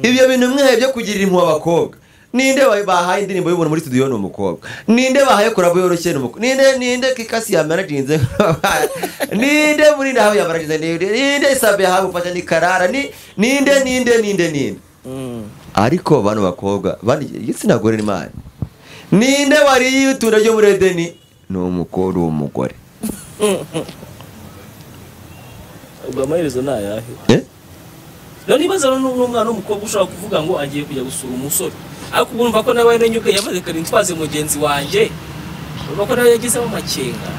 ibyo bintu mwe byo kugirira impuhwe abakobwa. Ninde bahaye indirimbo y'ubuntu muri studio ni umukobwa, ninde bahaye collab yoroshye ni umukobwa, ninde kikasi ya managinze, ninde muri naho ya managinze, ninde sabe yahawe ufasha ni karara, ninde ninde ninde ninde. Ariko bano bakobwa bandi igitsina gore ni mani, ninde wari yitura ryo muri Edeni ni umukobwa, umugore. Ubwo amaherezo ni ayahe? Rero nibaza n'umwana w'umukobwa ushobora kuvuga ngo agiye kujya gusura umusore, ariko urumva ko nawe nyine yavuze reka nitwaze mugenzi wanjye, urumva ko nawe yagizemo amakenga,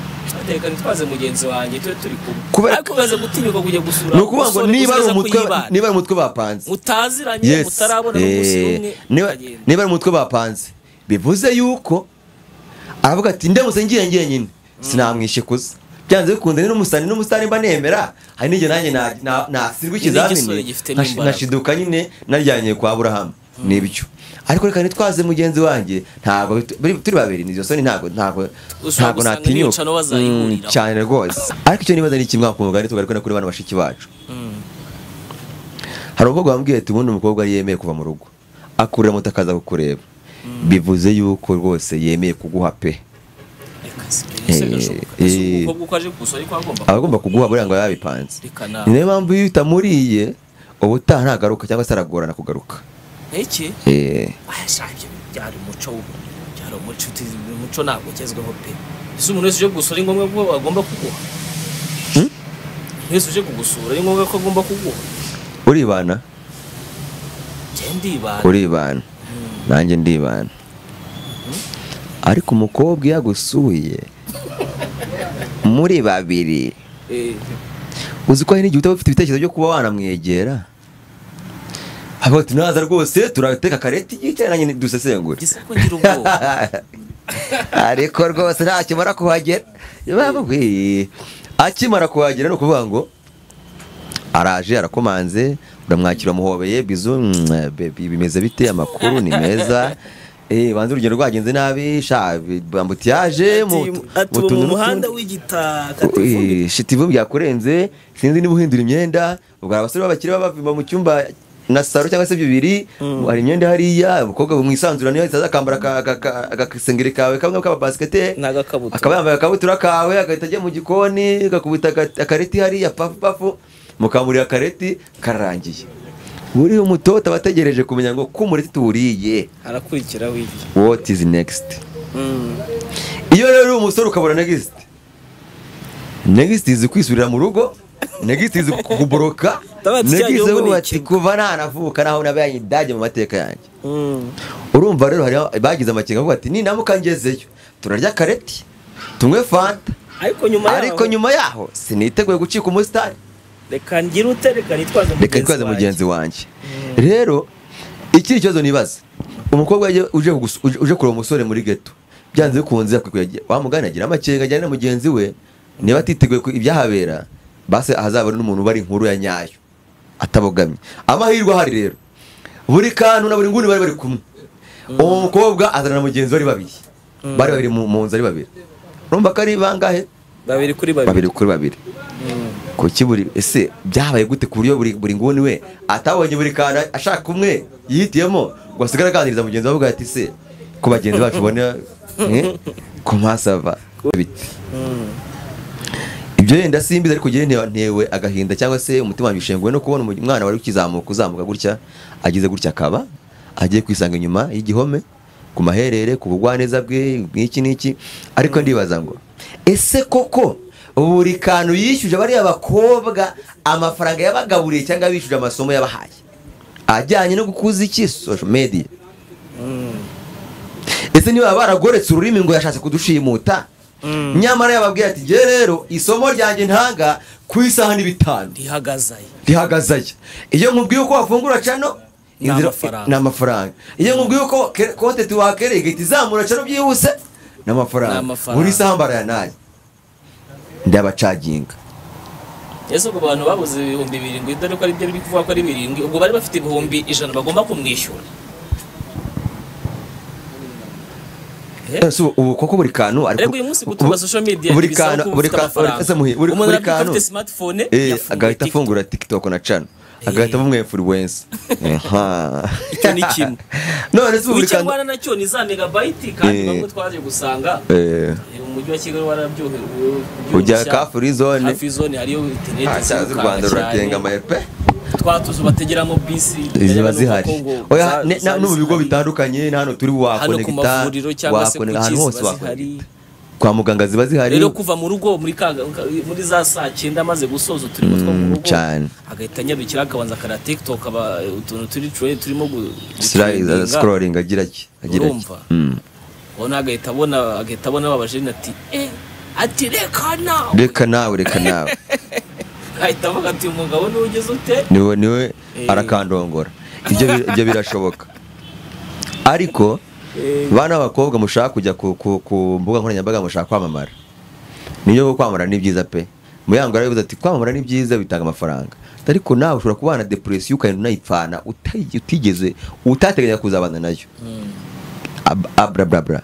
reka nitwaze mugenzi wanjye tube turi kumwe, ariko umaze gutinyuka kujya gusura. Ni ukuvuga ngo niba ari umutwe bapanze mutaziranye, mutarabona n'umunsi umwe, niba ari umutwe bapanze bivuze yuko aravuga ati ndamutse ngiye nyine sinamwishikuza, byanze bikunze ni n'umusani mba nemera, hari n'igihe nanjye nasirwa ikizamini nashiduka nyine naryanye kwa Aburahamu nibyo. Ariko reka nitwaze mugenzi wanjye, ntabwo turi babiri nizo soni, ntabwo natinyuka cyane rwose. Ariko icyo nibaza ni kimwe ku mugani tugaruka no kuri bana bashiki bacu. Hari umukobwa wambwiye ati ubundi umukobwa yemeye kuva mu rugo akurira moto akaza kukureba, bivuze yuko rwose yemeye kuguha pe. Agomba kuguha buriya ngo yabipanze. Niyo mpamvu iyo utamuriye ubutaha ntagaruka cyangwa se aragorana kugaruka. Iki? Byari umuco, byari umuco ntabwo ugezweho pe. Ese umuntu wese uje gusura ari ngombwa ko agomba kuguha? Umuntu wese uje kugusura ari ngombwa ko agomba kuguha? Uribana? Njye ndibana. Uribana. Nanjye ndibana. Ariko umukobwa yagusuye muri babiri, uzi ko hari n'igihe utaba ufite ibitekerezo byo kuba wanamwegera, avuga ati naza rwose turateka kareti yicaye nanjye dusesengure, ariko rwose ntakimara kuhagera. Akimara kuhagera ni ukuvuga ngo araje arakomanze, uramwakira muhobeye bizu, bimeze bite, amakuru ni meza, banze urugendo rwagenze nabi, sha ambutiyaje mu muhanda w'igitaka, shiti ivumbi yakurenze, sinzi niba uhindura imyenda. Ubwo abasore b'abakire baba mu cyumba na saro cyangwa se bibiri, hari imyenda hariya, umukobwa mwisanzura niyo ahita akambara agasengeri kawe kamwe k'aba basikete akaba yambaye akabutura kawe, agahita ajya mu gikoni agakubita akareti hariya pafu pafu, mukamurira akareti kararangiye. Buri umutoto abategereje kumenya ngo kumureti tuwuriye arakurikira wiki, what is next? Iyo rero umusore ukabona next, next izi kwisubirira mu rugo, next izi kuguboroka, next bati kuva nanavuka naho nabaye idage mu mateka yanjye. Urumva rero hari bagize amakenga bavuga ati ninamuka ngezeyo turarya kareti tunywe fanta, ariko nyuma yaho siniteguye gucika umusitari, reka ngira ute, reka nitwaze mugenzi wanjye. Rero ikiri kibazo nibaza, umukobwa uje kureba umusore muri ghetto, byanze bikunze wamugana agira amakenga ajyana na mugenzi we, niba atiteguye ibyahabera base ahazabona n'umuntu bari inkuru ya nyayo atabogamye. Amahirwe ahari rero buri kantu na buri nguni bari bari kumwe, uwo mukobwa azana na mugenzi we ari babiri, bari babiri mu nzu ari babiri, urumva ko ari bangahe? Babiri kuri babiri. Babiri kuri babiri. Kuki buri ese byabaye gute ku buryo buri nguni we atabonye buri kantu ashaka umwe yihitiyemo ngo asigare aganiriza mugenzi we avuga ati se ku bagenzi bacu ubona komasava biti. Ibyo yenda simbizi, ariko ngewe ntewe agahinda cyangwa se umutima wanjye ushenguwe no kubona umwana wari ukizamuka uzamuka gutya agize gutya akaba agiye kwisanga inyuma y'igihome ku maherere ku bugwaneza bwe n'iki n'iki. Ariko ndibaza ngo ese koko buri kantu yishyuje bariya bakobwa amafaranga yabagaburiye cyangwa bishyuje amasomo yabahaye ajyanye no gukuza iki social media? Ese niba baragoretse ururimi ngo yashatse kudushimuta, nyamara yababwiye ati nge rero isomo ryanjye ntanga ku isaha ni 5 rihagazaye, iyo nkubwiye uko wafungura cano ni amafaranga, iyo nkubwiye uko konti wakereye igahita izamura cano byihuse ni amafaranga, buri saha mbaraya nayo ndabacaginga. Ese ubwo abantu babuze 7,000 dore ko ari byo biri kuvuga ko ari 7, ubwo bari bafite 100,000 bagomba kumwishyura. Ese ubu koko buri kantu ariko uyu munsi gutunga social media buri kantu buri kantu ufite smartphone agahita afungura TikTok na channel agahita bumwe influence. Icyo ni kimwe. None se buri kantu nacyo ni za megabyte kandi bamwe twaje gusanga umujyi wa Kigali warabyohewe ujya ka free zone, ka free zone hariyo internet z'u Rwanda ruratenga amayepe twatuzu bategeramo bisi ziba zihari. Oya no mu bigo bitandukanye hano turi wakonekita wakonekita ahantu hose wakonekita kwa muganga ziba zihari. Rero kuva mu rugo muri muri za saa 9 amaze gusoza turimo two mu rugo agahita anyarukira akabanza akara TikTok aba utuntu turi trend turimo scrolling agira ki agira ki. Ubona agahita abona babajene ati ati reka nawe reka nawe reka nawe ahita avuga ati umugabo niwe ugeze ute niwe arakandongora. Ibyo birashoboka ariko bana abakobwa mushaka kujya ku mbuga nkoranyambaga mushaka kwamamara, niyo kwamamara ni byiza pe. Muyango aravuze ati kwamamara ni byiza bitanga amafaranga, ariko nawe ushobora kubana depression ukagenda unayipfana utigeze utateganya kuzabana nayo. Abra bra bra.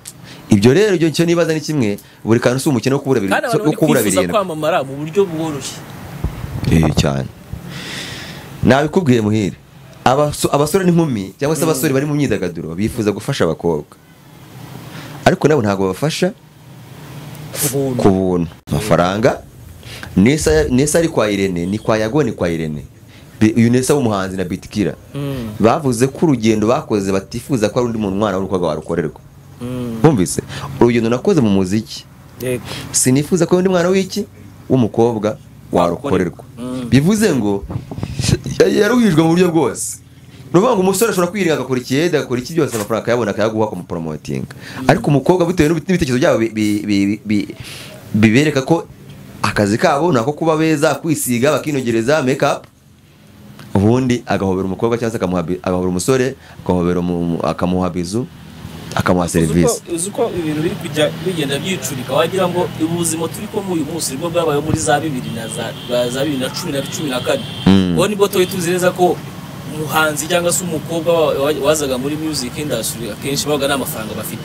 Ibyo rero ibyo cyo nibaza ni kimwe, buri kantu si umukino wo kubura birindwi kwamamara mu buryo bworoshye cyane. Nabikubwiye muhire, abasore n'inkumi cyangwa se abasore bari mu myidagaduro bifuza gufasha abakobwa, ariko nabo ntabwo babafasha ku buntu amafaranga. Nesa ari kwa Irene, ni kwa Yago, ni kwa Irene, uyu Nesa w'umuhanzi na Bitkira bavuze ko urugendo bakoze batifuza ko ari undi muntu mwana w'umukobwa warukorerwa. Bumvise urugendo nakoze mu muziki, sinifuza ko undi mwana w'iki w'umukobwa warukorerwa. Bivuze ngo yaruhijwe mu buryo bwose. Nuvuga ngo umusore ashobora kwiringa agakora ikiyede agakora iki byose amafaranga akayabona akayaguha kumupromotinga, ariko umukobwa bitewe n'ibitekerezo byabo bibereka ko akazi kabo nako kuba beza, kwisiga bakinogereza make up, ubundi agahobera umukobwa cyangwa se agahobera umusore akamuha bizu akamuha service. Uzi ko ibintu biri kujya bigenda byicurika wagira ngo ubuzima turi ko uyu munsi nibwo bwabaye muri za 2000 na za 2010 na 14. Ubu nibwo tuzi tuzi neza ko umuhanzi cyangwa se umukobwa wazaga muri music industry akenshi babaga nta mafaranga bafite,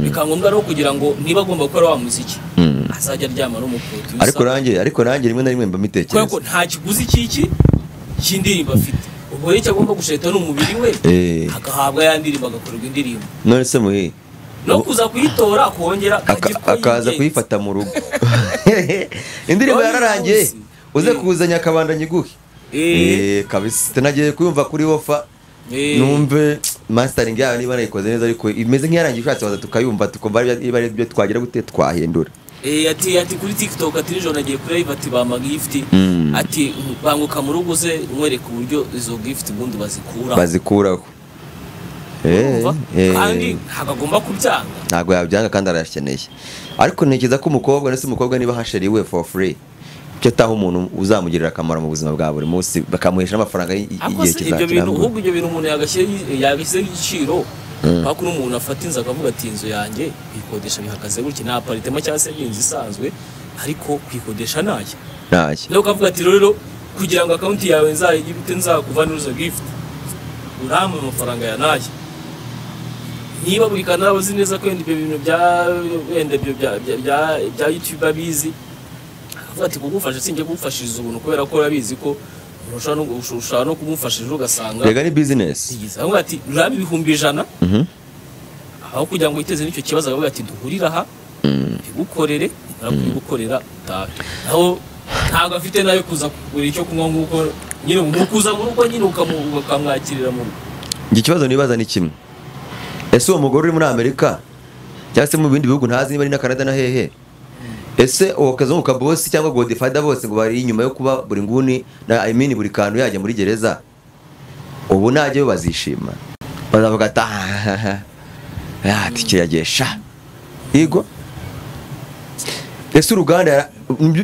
bikangombwa rero kugira ngo niba agomba gukora wa muziki azajya aryama n'umuproducer. Ariko nanjye rimwe na rimwe mba mitekereza kuko nta kiguzi cy'iki cy'indirimbo afite, ubwo rero icyo agomba gusheta n'umubiri we agahabwa ya ndirimbo agakorerwa indirimbo. None se muhe no kuza kuyitora akongera akaza kuyifata mu rugo indirimbo yararangiye uze kuzanya akabanda nyiguhe kabisa. Nagiye kuyumva kuri ofa numve mastering yayo niba nayikoze neza, ariko imeze nk'iyarangiye ushatse waza tukayumva tukumva niba ari byo twagira gute twahindura. Ati kuri TikTok ati nijoro nagiye kuri live ati bama gift ati banguka mu rugo ze nkwereka uburyo izo gift ubundi bazikuraho. Kandi ntabwo kubyanga, ntabwo yabyanga kandi arayakeneye. Ariko ntekereza ko umukobwa ndetse umukobwa niba hasheriwe for free cyo taho umuntu uzamugirira akamaro mu buzima bwa buri munsi bakamuhesha amafaranga igihe kizaza. Ibyo bintu ahubwo ibyo bintu umuntu yagashyize igiciro pako n'umuntu afata inzu akavuga ati inzu yanjye kuyikodesha bihagaze gutya nta apartment cyangwa se inzu isanzwe ariko kuyikodesha nayo nayo ukavuga ati rero kugira ngo account yawe nzayigite nzakuvanira izo gift urampa amafaranga ya nayo. Niba buri kantu abazi neza ko ibyo bintu bya wenda ibyo bya YouTube abizi akavuga ati kugufasha sinjye kugufashiriza ubuntu kubera ko urabizi ko ushobora no kumufashije ugasanga rega ni business. Avuga ati urabi 100,000 aho kugira ngo witeze n'icyo kibazo akavuga ati duhurira aha bigukorere narakubigukorera utahe. Aho ntabwo afite nayo kuza kugura icyo kunywa nguko nyine umukuza mu rugo nyine ukamwakirira mu rugo. Iki kibazo nibaza ni kimwe, ese uwo mugore uri muri Amerika cyangwa se mu bindi bihugu ntazi niba ari na Canada na hehe, ese uwo kazungu ka boss cyangwa Godfather bose ngo bari inyuma yo kuba buri nguni na I mean buri kantu yajya muri gereza, ubu najye bazishima bazavuga ati ati kiragesha yego. Ese uruganda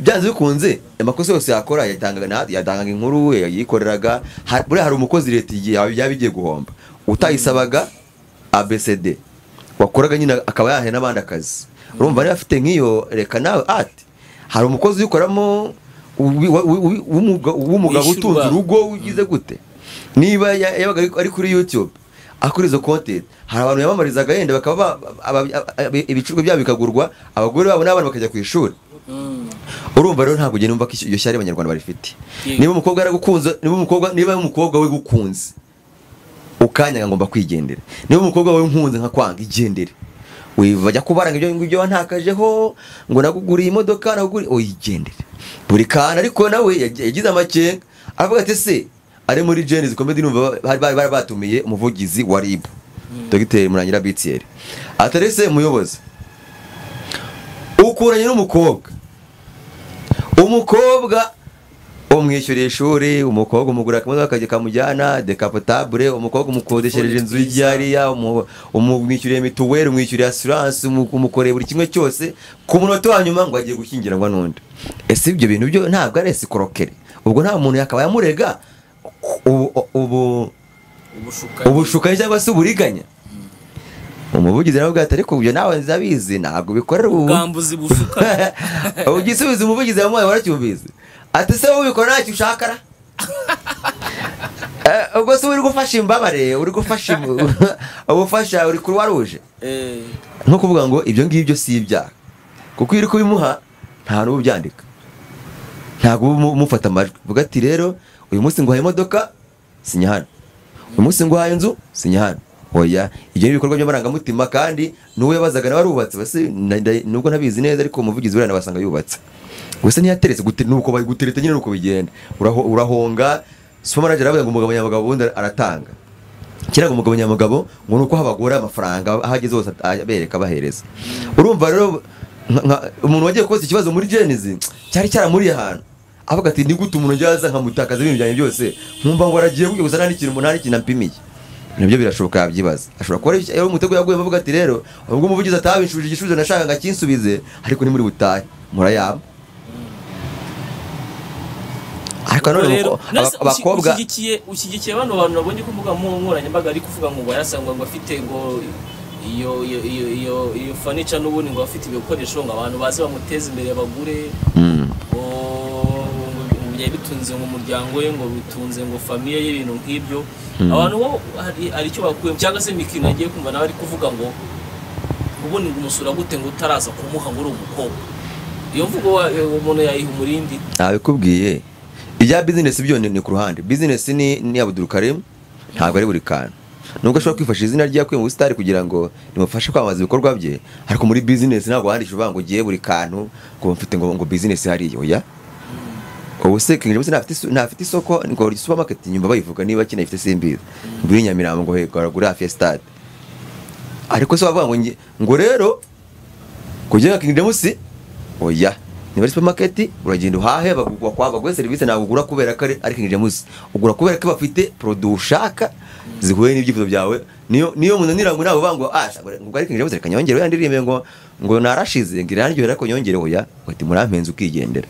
byanze bikunze amakosa yose yakora yatangaga inkuru yikoreraga, buriya hari umukozi leta yabigiye guhomba utayisabaga ABCD wakoraga nyine akaba yahe n'abandi akazi. Urumva niba afite nk'iyo reka nawe ati hari umukozi uyikoramo w'umugabo utunze urugo ugize gute. Niba yabaga ari kuri YouTube akora izo content, hari abantu yamamarizaga yenda bakaba ibicuruzwa byabo bikagurwa, abagore babo n'abana bakajya ku ishuri. Urumva rero ntabwo ugenda umva ko iyo shyari abanyarwanda barifite. Niba umukobwa yaragukunze, niba umukobwa we gukunze ukanyanga ngomba kwigendera, niba umukobwa we nkunze nkakwanga igendere, bajya kubaranga ibyo ngibyo wantakajeho ngo naguguriye imodoka naguguriye, oyigendere buri kantu. Ariko nawe yagize amakenga aravuga ati se ari muri Gen-Z Comedy, numva bari batumiye umuvugizi wa RIB Dr Murangira BTR, atarese umuyobozi ukuranye n'umukobwa, umukobwa umwishyuriye ishuri, umukobwa umugura akamodoka akajya kamujyana decapotable, umukobwa umukodeshereje inzu y'ijyariya, umwishyuriye mituweli, umwishyuriye assurance, umukoreye buri kimwe cyose, ku munota wa nyuma ngo agiye gushyingiranwa n'undi. Ese ibyo bintu byo ntabwo ari escroquerie? Ubwo nta muntu yakaba yamurega ubushukanyi cyangwa se uburiganya? Umuvugizi aravuga ati ariko ibyo nawe nzabizi ntabwo bikorera ubwambuzi bushukana. Ugisubiza umuvugizi yamuhaye waracyumvise ati se wowe ubikora ntacyo ushaka ra? Ubwo se uri gufasha imbabare, uri gufasha ubufasha, uri Croix Rouge. Nko kuvuga ngo ibyo ngibyo si ibyaha, kuko iyo uri kubimuha nta n'ubu byandika, ntabwo umufata amajwi. Vuga ati rero uyu munsi nguhaye imodoka sinya hano, uyu munsi nguhaye inzu sinya hano. Oya, ibyo ni ibikorwa by'amarangamutima, kandi n'uwo yabazaga nawe arubatse, basi nubwo ntabizi neza ariko umuvugizi buriya nabasanga yubatse. Gusa ntiyateretse gute, nuko bari gutereta nyine nuko bigenda. Urahonga supermanager aravuga ngo umugabo nyamugabo ubundi aratanga. Kirago umugabo nyamugabo ngo nuko habagora amafaranga ahageze hose abereka bahereza. Urumva rero umuntu wagiye koza ikibazo muri Gen-Z cyari cyaramuriye ahantu, avuga ati ni gute umuntu njyaza nkamutakaza ibintu byanjye byose, nkumva ngo aragiye gusa nta n'ikintu umunani kinampimiye. Nabyo birashoboka yabyibaza. Ashobora kuba ari umutego yaguye avuga ati rero ubwo umuvugizi atabinshubije igisubizo nashaka ngakinsubize, ariko ni muri butahe murayaba. Ariko none abakobwa ushyigikiye bano bantu nabonye ko mbuga nkoranyambaga ari kuvuga ngo yarasangwa ngo afite ngo iyo iyo iyo iyo iyo furniture n'ubundi ngo afite ibikoresho ngo abantu baze bamuteze imbere bagure, ngo byari bitunze ngo umuryango we, ngo bitunze ngo famille ye, ibintu nk'ibyo. Abantu bo hari icyo bakuye cyangwa se mikino agiye kumva nawe ari kuvuga ngo ubundi ngo umusura gute ngo utaraza kumuha ngo uri umukobwa. Iyo mvugo umuntu yayiha umurindi. Nabikubwiye ibya business byo ni ku ruhande. Business ni Abdul Karim, ntabwo ari buri kantu. Nubwo ashobora kwifashisha izina rye yakuye mu busitari kugira ngo rimufashe kwamamaza ibikorwa bye, ariko muri business ntabwo wandisha uvuga ngo ugiye buri kantu ngo mfite ngo business hariya. Oya, ubu se King James ntafite isoko ngo supermarket nyumva bayivuga niba kina ifite simbizi muri Nyamirambo ngo hegura hafi ya stade. Ariko se bavuga ngo ngo rero kugira King James, oya, niba ari supermarket uragenda uhahe baguha service, ntabwo ugura kubera ko ari King James, ugura kubera ko bafite produit ushaka zihuye n'ibyifuzo byawe. Niyo munanira ngo nabo bango ah ngo ari King James reka nyongere yandirimbe ngo narashize ngira yaryohera ko nyongere, oya, ati murampenze ukigendera.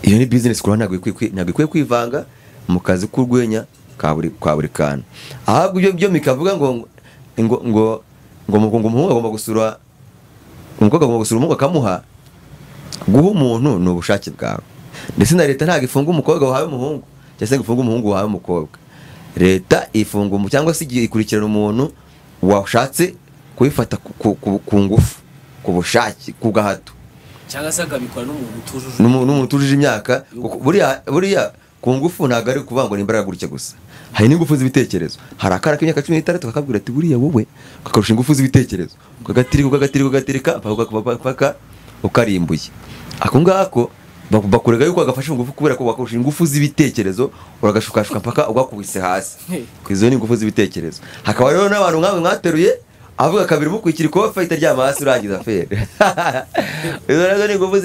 Iyo ni business kuri ntabwo ikwiye kwivanga mu kazi k'urwenya ka buri kantu. Ahubwo ibyo byo mikavuga ngo ngo ngo ngo umuhungu agomba gusura umukobwa, agomba gusura umuhungu akamuha. Guha umuntu ni ubushake bwawe, ndetse na leta ntabwo ifunga umukobwa wahawe umuhungu cyangwa se ngo ifunge umuhungu wahawe umukobwa. Leta ifunga cyangwa se ikurikirana umuntu washatse kubifata ku ngufu, ku bushake, ku gahato, cyangwa se akabikora n'umuntu utujuje imyaka. Buriya ku ngufu ntabwo ari ukuvuga ngo ni imbaraga gutya gusa, hari n'ingufu z'ibitekerezo. Hari akana k'imyaka 16 kakabwira ati buriya wowe, kakarusha ingufu z'ibitekerezo, ukagatirika ukagatirika ugatirika paka ukarimbuye. Ako ngako bakurega yuko agafashe ingufu kubera ko bakurusha ingufu z'ibitekerezo, uragashukashuka mpaka ugakubise hasi. Izo ni ingufu z'ibitekerezo. Hakaba rero n'abantu nkamwe mwateruye avuga kabiri mukwikira ikofa itaryama hasi urangiza afere. Izo nazo ni ingufu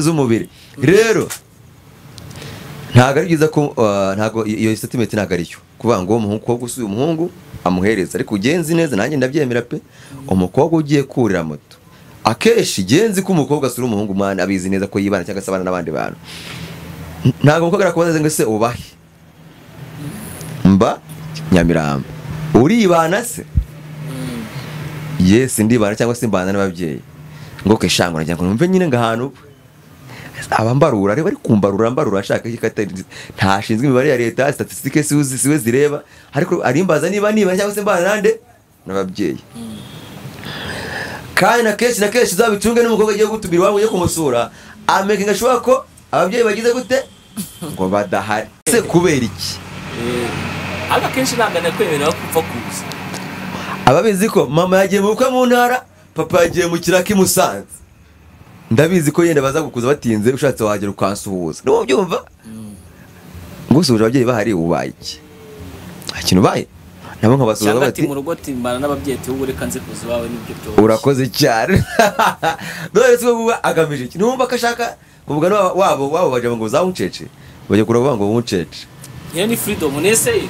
z'umubiri. Rero ntabwo ari byiza ko ntabwo iyo statement ntabwo ari cyo kuvuga ngo umukobwa usuye umuhungu amuhereza, ariko ugenzi neza nanjye ndabyemera pe. Umukobwa ugiye kurira moto akeshi genzi ko umukobwa asura umuhungu mwana abizi neza ko yibana cyangwa se abana n'abandi bantu, ntabwo umukobwa arakubaza ngo se ubahe mba Nyamirambo uribana se? Yes ndibana cyangwa se mbana n'ababyeyi. Ngo ke shango nagira ngo numve nyine ngahantu Abambarura rero bari kumbarura mbarura ashaka iki katari ntashinzwe imibare ya leta, statistique siwe zireba, ariko arimbaza niba cyangwa se mbana nande n'ababyeyi. Kandi na kenshi uzabicunge n'umukobwa agiye gutumira iwabo ugiye kumusura, amaking ashobora ko ababyeyi bagize gute ngo badahari. Se kubera iki? Aga kenshi ntabwo nakwemerera kupfa kuza. Ababizi ko mama yagiye mu bukwe mu ntara, papa yagiye mu kiraka i Musanze. Ndabizi ko yenda baza gukuza batinze, ushatse wahagera ukansuhuza. Niwo byumva? Ngusuhuje ababyeyi bahari ubaye iki? Nta kintu ubaye. Nabo nkabasuhuza bati mu rugo timbana n'ababyeyi ati wowe reka nze kuza iwawe nibyo byose. Urakoze cyane. Dore se ubu agamije iki? Numva ko ashaka kuvuga wabo baje ngo zawuncece. Baje kuravuga ngo wuncece. Nyine ni freedom nese.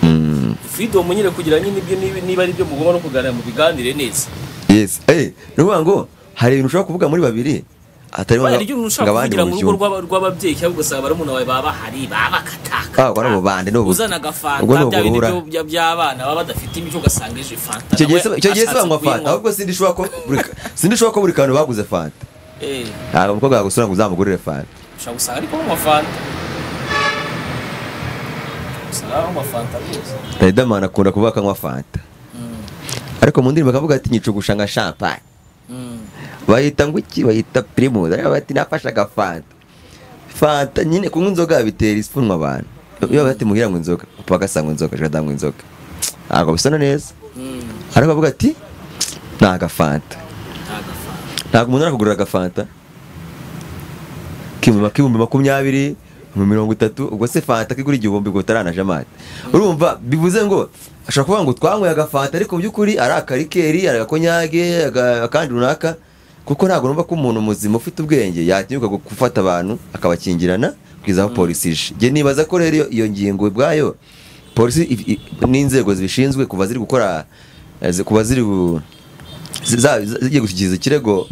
Freedom nyine kugira nyine ibyo niba ari byo mugomba no kuganira mu biganire neza. Yes. Nuvuga ngo hari ibintu ushobora kuvuga muri babiri atari ngo abandi mu rugo rw'ababyeyi cyangwa ugasanga barumuna bawe baba bahari baba kataka. Bari abo bande no uzana gafanta bya bintu by'abana baba badafite imico ugasanga ejo fanta. Icyo gihe se banywa fanta ahubwo sindishobora ko buri kantu baguze fanta. Ntabwo umukobwa yagusura ngo uzamugurire fanta. Ushobora gusanga ariko banywa fanta. Usanga fanta rwose. Riderman akunda kuvuga ko anywa fanta. Ariko mu ndirimbo akavuga ati nyicugusha nka champagne. Bahita ngo iki? Bahita Primus. Ariko bati nafashe agafanta. Fanta nyine kunywa inzoga bitera ipfunwe abantu. Iyo bati muhira ngo inzoga, papa agasanga inzoga, jada ngo inzoga. Ntabwo bisona neza. Ariko avuga ati ni agafanta. Ntabwo umuntu arakugurira agafanta. K'ibihumbi 20, 30, ubwo se fanta kigura 1000 ubwo utaranaje amata. Urumva bivuze ngo ashobora kuvuga ngo twanyweye agafanta ariko mu by'ukuri ari akarikeri, ari agakonyage, akandi runaka. Kuko ntabwo numva ko umuntu muzima ufite ubwenge yatinyuka gufata abantu akabakingirana kugeza aho polisi ije. Njye nibaza ko rero iyo ngingo ubwayo polisi n'inzego zibishinzwe kuva ziri gukora kuva ziri zigiye gushyikiriza ikirego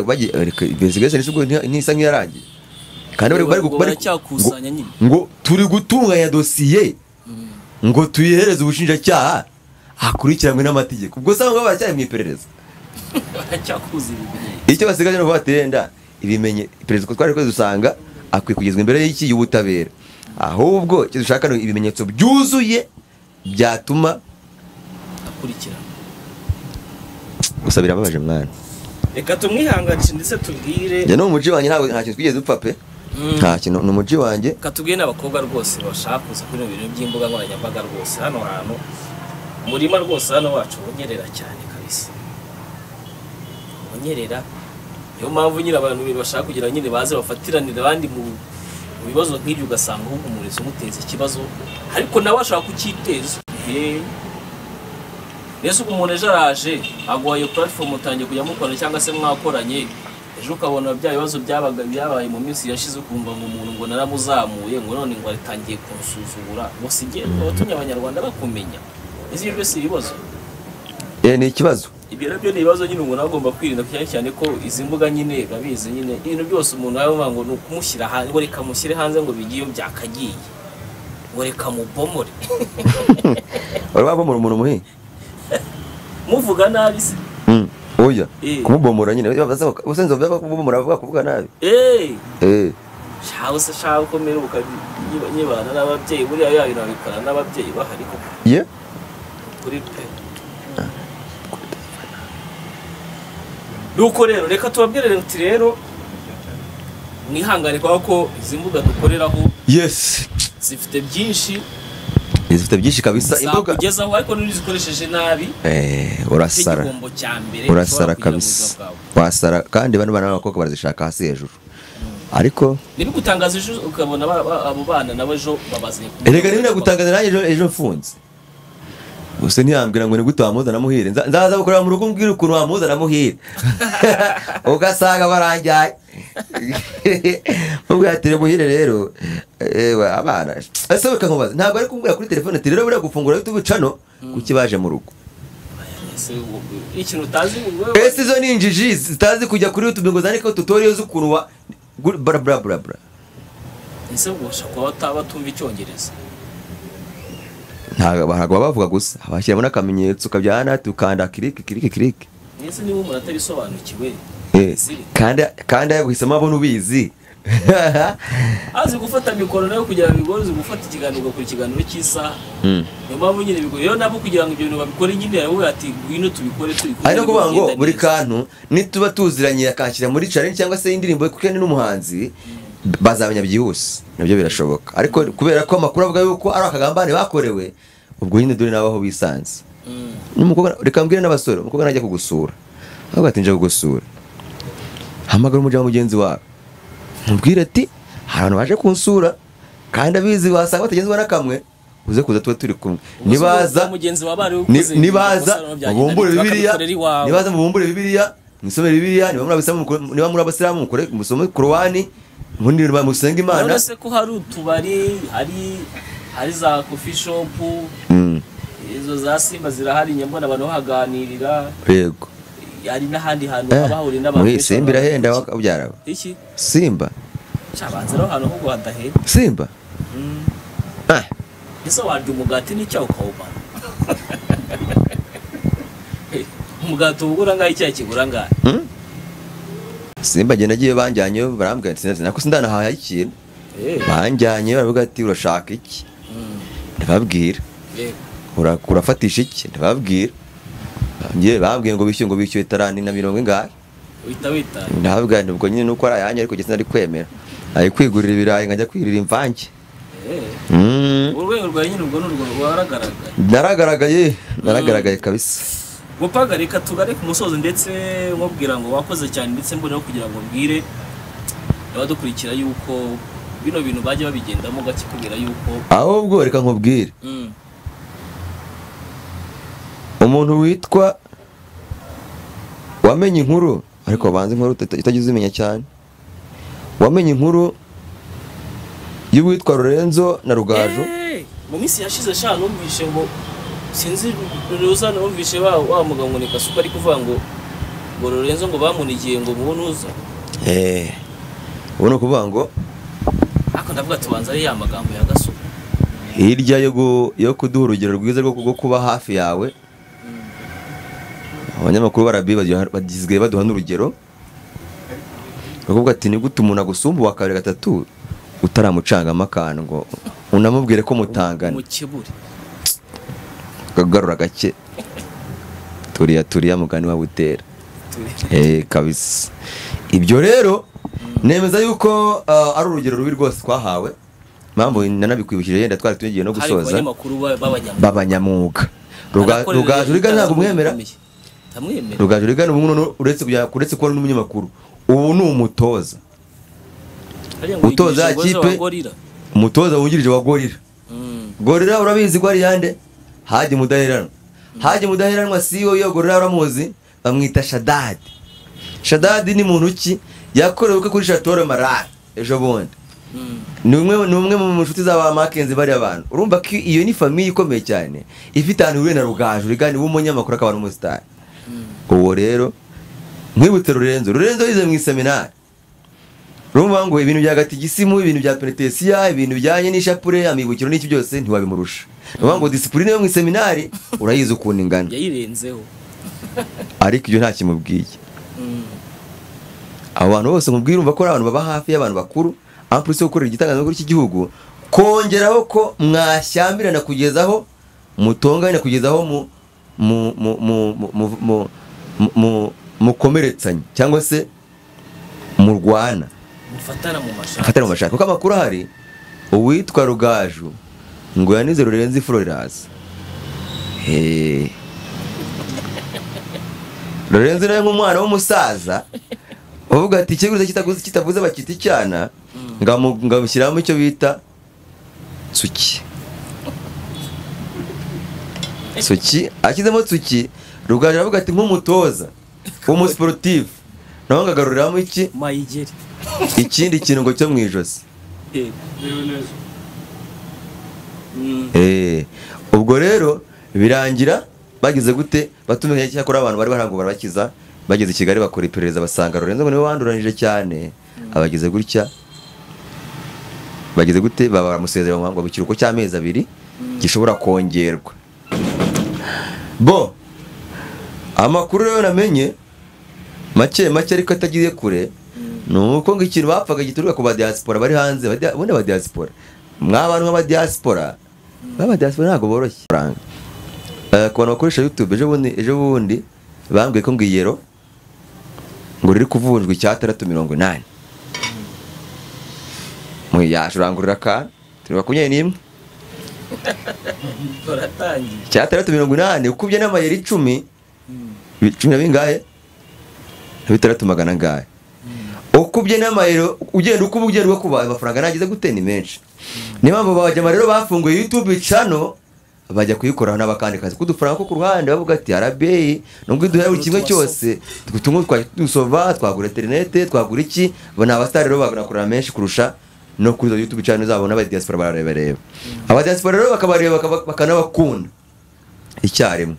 bagiye investigation isubwo ntisa nk'iyarangiye. Kandi bari baracyakusanya nyine ngo turi gutunganya dosiye ngo tuyihereze ubushinjacyaha akurikiranwe n'amategeko. Ubwo sanga baracyari mu iperereza. Baracyakuza ibimenyetso. Icyo basigaje no batenda ibimenye iperereza ko twari dusanga akwiye kugezwa imbere y'iki y'ubutabera. Ahubwo icyo dushaka ni ibimenyetso byuzuye byatuma akurikirana. Gusa birababaje mwana. Reka tumwihanganishe ndetse tubwire. Njye no umuji wanjye ntabwo nta kintu twigeze dupfa pe. Nta kintu ni umuji wanjye. Reka tubwire n'abakobwa rwose bashaka kuza kuri ibintu by'imbuga nkoranyambaga rwose hano hantu umurima rwose hano wacu unyerera cyane kabisa. Unyerera. Niyo mpamvu nyine abantu bashaka kugira nyine baze bafatiranira abandi mu bibazo nk'ibyo ugasanga ahubwo umurezi umuteza ikibazo ariko nawe ashaka kucyiteza. Nese umuntu ejo araje aguhaye platform utangiye kujya mukorana cyangwa se mwakoranye ejo ukabona bya bibazo byabaga byabaye mu minsi yashize ukumva ngo umuntu ngo naramuzamuye ngo none ngo aritangiye kunsuzugura ngo sige watumye abanyarwanda bakumenya. Izi byose ibibazo. Ni ikibazo. Ibyo nabyo ni ibibazo nyine umuntu agomba kwirinda cyane cyane ko izi mbuga nyine babizi nyine ibintu byose umuntu aba ngo ni ukumushyira hanze ngo reka mushyire hanze ngo bigiye byakagiye ngo reka mubomore. Urabomora umuntu muhi? Muvuga nabi se? Oya, kumubomora nyine usenze kubomora avuga kuvuga nabi. Shaho se shaho komera ukanyibana n'ababyeyi buriya yayo nabikora n'ababyeyi bahari koko. Ye? Kuri pe. Nuko rero reka tubabwire uti rero mwihangane kwa ko izi mbuga dukoreraho yes zifite byinshi. Zifite byinshi kabisa imbuga kugezaho ariko n'uzikoresheje nabi urasara. Urasara kabisa. Wasara kandi bano bana b'abakobwa barazishaka hasi hejuru. Ariko nibigutangaza ejo ukabona abo bana nabo ejo babazanye. Erega niba nagutangaza nanjye ejo mfunze. Gusa ntiyambwira ngo ni gute wamuza namuhire. Nzaza gukorera mu rugo mbwira ukuntu wamuza namuhire. Ugasanga barangiye. Ubwo yatire muhire rero abana. Ese we kankubaza ntabwo ari kumbwira kuri telefone ati rero buriya gufungura YouTube channel kuki baje mu rugo. Ese ikintu utazi wewe. Ese izo ni injiji zitazi kujya kuri YouTube ngo zandike tutorial z'ukuntu wa bra bra bra bra. Ese ubasha kuba batumva icyongereza. Ntabwo bavuga gusa abashyiramo n'akamenyetso kabyana tukanda click click click. Ese niba umuntu atabisobanukiwe Kandi yaguhisemo abona ubizi. Azi gufata mikoro nayo kugira ngo bigore, uzi gufata ikiganiro ugakora ikiganiro cy'isaha. Niyo mpamvu nyine bigoye rero nabo kugira ngo ibyo bintu babikore nyine, aravuga ati ngwino tubikore turi kumwe. Ari no kuvuga ngo buri kantu nituba tuziranye akanshyira muri challenge cyangwa se indirimbo kuko ni n'umuhanzi, bazamenya byihuse, nabyo birashoboka. Ariko kubera ko amakuru avuga yuko ari akagambane bakorewe, ubwo nyine dore nabaho bisanze. N'umukobwa, reka mbwire n'abasore, umukobwa najya kugusura, avuga ati nje kugusura, hamagara umujama mugenzi wawe, mubwire ati hari abantu baje kunsura kandi abizi wasanga batagenzwa na kamwe, uze kuza tuba turi kumwe. Nibaza nibaza mubumbure Bibiliya, nibaza mubumbure Bibiliya, musome Bibiliya, niba muri abasilamu, niba muri abasilamu mukore musome Korani, mundi musenga Imana. None se ko hari utubari, hari za coffee shop, izo za Simba zirahari, nyambona abantu bahaganirira. Yego. Hari n'ahandi hantu abahuriye n'abantu. Muri Simba irahenda wakabyara. Iki? Simba. Cyabanza rero hano ahubwo hadahenda. Simba. Ese warya umugati n'icyayi ukawumara? Umugati ugura ngahe, icyayi kigura ngahe? Simba njye nagiye banjyanye barambwira ati nako sindanahaye ikintu. Banjyanye baravuga ati urashaka iki? Ndababwira. Urafatisha iki? Ndababwira. Ngiye bambwiye ngo bishyuye, ngo bishyuye tarani na mirongo ingahe? Wita wita. Ndababwira nubwo nyine nuko ari ayanjye, ariko sinari kwemera. Ari kwigurira ibirayi nkajya kwirira imvange. Urwego rwawe nyine ubwo n'urwo rwaragaragaye. Naragaragaye kabisa. Gupaga reka tugare ku musozo, ndetse nkubwira ngo wakoze cyane, ndetse mbone no kugira ngo mbwire abadukurikira yuko bino bintu bajya babigendamo gake, kubera yuko ahubwo reka nkubwire. Umuntu witwa wamenye inkuru, ariko banze inkuru itagize umenya cyane, wamenye inkuru y'uwitwa Lorenzo na Rugaju. Mu minsi yashize sha numvishe ngo sinzi ruza, numvishe wa mugabo ngo ni Kasuka ari kuvuga ngo Lorenzo ngo bamunigiye ngo mubunuza. Ubu no kuvuga ngo ariko ndavuga tubanza ari ya magambo ya Gasuka. Hirya yo kuduha urugero rwiza rwo kuba hafi yawe, abanyamakuru barabi bagizwe baduha n'urugero bakuvuga ati ni gute umuntu agusumba wa kabiri gatatu utaramucangamo akantu ngo unamubwire ko mutangana, mukebure kagarura gake turiya mugani wa Butera. Kabisa. Ibyo rero nemeza yuko ari urugero rubi rwose twahawe. Mpamvu nanabikwibukije yenda twari tugiye no gusoza b'abanyamwuga. Rugaju Rigana ntabwo mwemera. Rugaju Rigana ubu uretse kuba n'umunyamakuru, ubu ni umutoza. Utoza ikipe, umutoza wungirije wa Gorilla. Gorilla urabizi ko ari yande? Haji Mudaheranwa. Haji Mudaheranwa siyo yo Gorilla uramuzi, bamwita Shadadi. Shadadi ni muntu ki yakorewe ubukwe kuri Chateau Marara ejo bundi. Ni umwe mu nshuti z'aba Mackenzie bari abantu. Urumva ko iyo ni famille ikomeye cyane ifite ahantu ihuriye na Rugaju Rigana w'umunyamakuru akaba n'umusitari. Uwo rero nkwibutse Lorenzo. Lorenzo yize mu seminari. Urumva ngo ibintu bya gatigisimu, ibintu bya penitesiya, ibintu bijyanye n'ishapure, amibukiro n'iki byose ntiwabimurusha. Urumva ngo discipline yo mu seminari urayizi ukuntu ingana. Yayirenzeho. Ariko ibyo nta kimubwiye. Abo bantu bose nkubwira urumva ko ari abantu baba hafi y'abantu bakuru, en plus yo gukorera igitangazamakuru cy'igihugu, kongeraho ko mwashyambirana kugezaho mutongana, kugezaho mu mukomeretsanye cyangwa se murwana, mufatana mu mashati, mufatana mu mashati. Kuko amakuru ahari uwitwa Rugaju ngo yanize Lorenzo Floriraza. Lorenzo nawe nk'umwana w'umusaza uvuga ati ikiguzi kitavuze bakita icyana, ngamushyiramo icyo bita tsuki. Tsuki akizemo tsuki, Rugaju aravuga ati nk'umutoza w'umusportif naho ngagaruriramo iki mayigeri, ikindi kintu ngo cyo mu ijosi. Ubwo rero birangira bagize gute, batumenya cyakora abantu bari barango barabakiza, bageze i Kigali bakora iperereza basanga Lorenzo ngo niwe wanduranije cyane, abagize gutya bagize gute baramusezera ngo mu kiruhuko cy'amezi 2 gishobora kongerwa. Bo amakuru rero namenye Make make ariko atagiye kure, nuko ngo ikintu bapfaga gituruka ku ba diaspora bari hanze, ubundi ba diaspora mwabantu b'aba diaspora, baba diaspora ntabwo boroshye. Ku bantu bakoresha YouTube, ejo bundi bambwiye ko ngo iyero ngo riri kuvunjwa 680. Mu yashurangurira ka turi 21. Baratangiye. 680 ukubye n'amayeri 10 10 na bingahe? 600 angahe? Ukubye n'amayero ugenda ukuba ugenda kuba amafaranga nagize gute ni menshi. Niyo mpamvu abajama rero bafunguye YouTube channel bajya kuyikoraho n'abakandi kazi kudufaranga ko ku ruhande, bavuga ati RBA nubwo iduha buri kimwe cyose tugutunga twadusova, twagura internet, twagura iki, bona abastar rero bagakora menshi kurusha no kuri YouTube channel zabo n'aba diaspora bararebereba. Aba diaspora rero bakabareba bakanabakunda icyarimwe,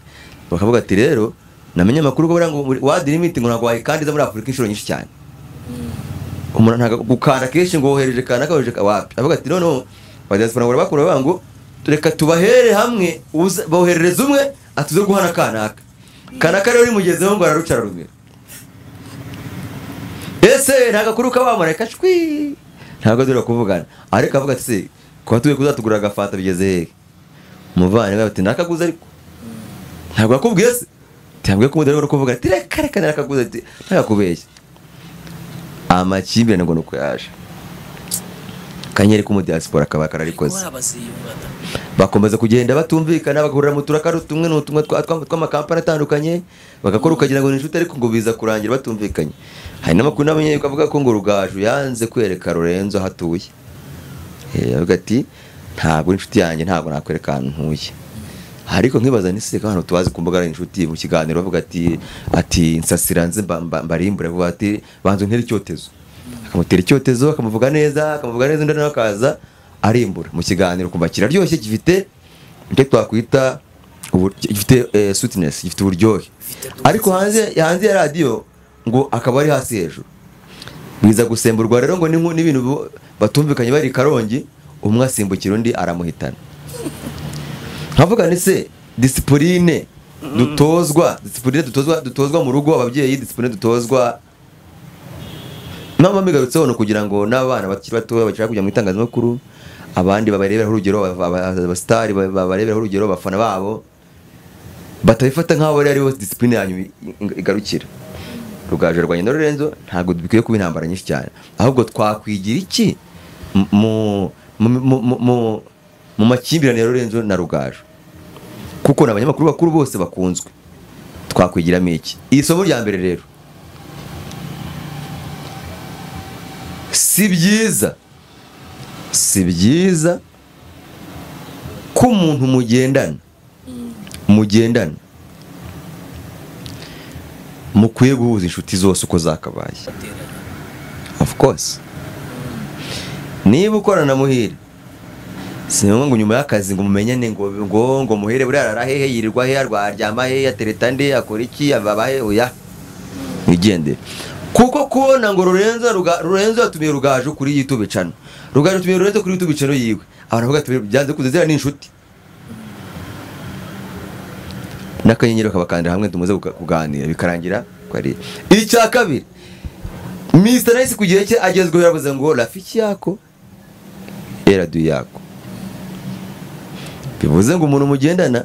bakavuga ati rero namenye amakuru ko ngo wadi limit ngo ntabwo wayikandiza muri Afrika inshuro nyinshi cyane. Umuntu ntago gukanda kenshi ngo wohereje kana kaweje wapi, avuga ati no ba diaspora ngo bakura bango reka tubahere hamwe, boherereza umwe atuze guhana kanaka kanaka rero rimugezeho ngo ararucara rumwe. Ese ntagakuru kabamureka shwi ntago dore kuvugana, ariko avuga ati se kuba tuye kuzatugura agafata bigeze hehe? Umuvandimwe ati nakaguze ariko ntabwo akubwiye se, cyangwa ko umudari kuvuga ati reka reka narakaguze, ati ntakakubeshye. Amakimbirane ngo nuko yaje kanyeri ku diaspora kaba kararikoze, bakomeza kugenda batumvikana, bagahurira mu turaka tumwe n'utumwe tw'amakampani atandukanye, bagakora ukagira ngo ni inshuti, ariko ngo biza kurangira batumvikanye. Hari n'amakuru namenye avuga ko ngo Rugaju yanze kwereka Lorenzo aho atuye. Avuga ati ntabwo inshuti yanjye, ntabwo nakwereka ahantu ntuye. Ariko nkibaza nise ko hano tubazi kumbuga ari inshuti, mu kiganiro bavuga ati nsasira nze mbarimbure, avuga ati banze ntere icyotezo, akamutera icyotezo, akamuvuga neza, undi nawe akaza arimbura mu kiganiro, kumva kiraryoshye, gifite icyo twakwita gifite sweetness, gifite uburyohe. Ariko hanze ya radio ngo akaba ari hasi hejuru, biza gusemburwa rero ngo n'ibintu batumvikanye bari Karongi, umwe asimbukira undi aramuhitana. Nkavuga ni se discipline dutozwa, discipline dutozwa mu rugo ababyeyi, discipline dutozwa mama migarutseho no kugira ngo n'abana bakiri bato bashaka kujya mu itangazamakuru, abandi babareberaho urugero, abastari babareberaho urugero, abafana babo batabifata nk'aho ari aribo discipline yanyu igarukira. Rugaju rwanye na Lorenzo ntabwo bikwiye kuba intambara nyinshi cyane, ahubwo twakwigira iki mu makimbirane ya Lorenzo na Rugaju, kuko n'abanyamakuru bakuru bose bakunzwe, twakwigiramo iki? Isomo rya mbere rero, si byiza ko umuntu mugendana mukwiye guhuza inshuti zose uko zakabaye. Of course niba ukorana na Muhire, si ngombwa ngo nyuma y'akazi ngo mumenyane ngo Muhire buriya arara hehe, yirirwa he, aryama he, atereta nde, akora iki, ababa he, oya nigendere. Kuko kubona ngo Lorenzo yatumiye Rugaju kuri YouTube channel, Rugaju yatumiye Lorenzo kuri YouTube channel yiwe, abantu bavuga ati byanze kuzezera ni inshuti, n'akanyenyeri bakabakandira hamwe tumuze kuganira, bikarangira kwari. Icya kabiri, Mr Nice ku gihe cye agezweho yaravuze ngo rafiki yako eradu yako, bivuze ngo umuntu mugendana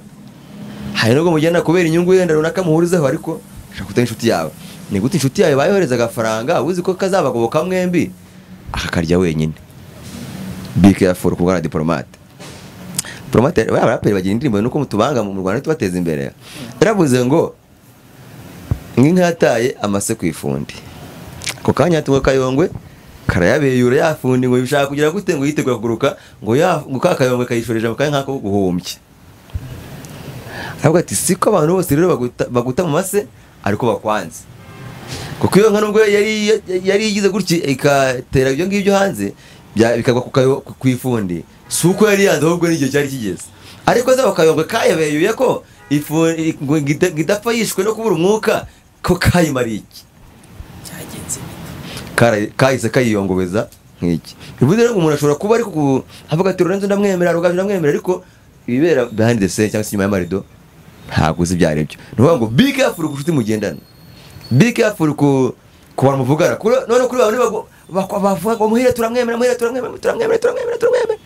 hari nubwo mugendana kubera inyungu yenda runaka muhurizaho, ariko ushaka kutari inshuti yawe. Ni gute inshuti yawe bayohereza agafaranga uzi ko kazabagoboka mwembi akakarya wenyine? Be careful ku bwana diplomate. Diplomate abaraperi bagira indirimbo nuko mutubanga mu Rwanda tubateza imbere. Yaravuze ngo inka yataye amase ku ifundi, ako kanya tumwe Kayongwe karayabeyura yafundi ngo bishaka kugira gute ngo yitegura kuguruka, ngo ngo ka Kayongwe kayishoreje mu kanya nk'ako guhumbye. Aravuga ati siko abantu bose rero baguta mu mase ariko bakwanze, kuko iyo nka nubwo yari yigize gutya ikatera ibyo ngibyo hanze bikagwa ku ifundi, si uko yari yanze ahubwo n'igihe cyari kigeze. Ariko za Kayongwe kayabeyuye ko ifundi idapfa yishwe no kubura umwuka, ko kayimariye iki cyagenze kahise kayiyongobeza nk'iki. Bivuze rero umuntu ashobora kuba ariko avuga ati Lorenzo ndamwemera, Rugaju ndamwemera, ariko ibibera behind the scene cyangwa se inyuma y'amarido ntabwo uzi ibyo aribyo. Ni ukuvuga ngo be careful ku nshuti mugendana. Be careful ku bantu muvugana. None kuri babandi bavuga ngo Muhire turamwemera, Muhire turamwemera, turamwemera, turamwemera, turamwemera.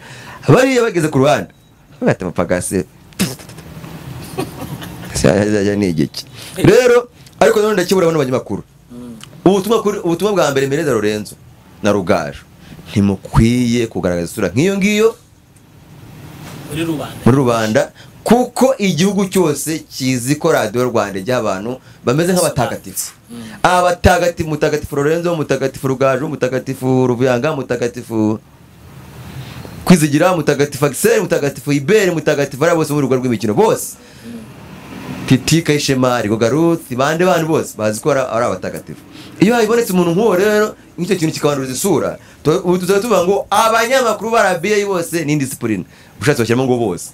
Bariya bageze ku ruhande bati mupagase ni igiki rero. Ariko none ndakibura bano banyamakuru. Ubutumwa bwa mbere Mereza Lorenzo na Rugaju, ntimukwiye kugaragaza isura nk'iyo ngiyo muri rubanda, kuko igihugu cyose kizi ko Radiyo Rwanda ijya abantu bameze nk'abatagatifu. Abatagatifu, Mutagatifu Lorenzo, Mutagatifu Rugaju, Mutagatifu Ruvuyanga, Mutagatifu Kwizigira, Mutagatifu Axel, Mutagatifu Ibere, Mutagatifu ari bose mu rugo rw'imikino bose. Titi Kayishema, Rigoga Ruth, bande bantu bose bazi ko ari abatagatifu. Iyo habonetse umuntu nk'uwo rero, nk'icyo kintu kikabanduriza isura, ubu tuzaba tuvuga ngo abanyamakuru ba RBA bose ni indiscipline. Ushatse bashyiramo ngo bose,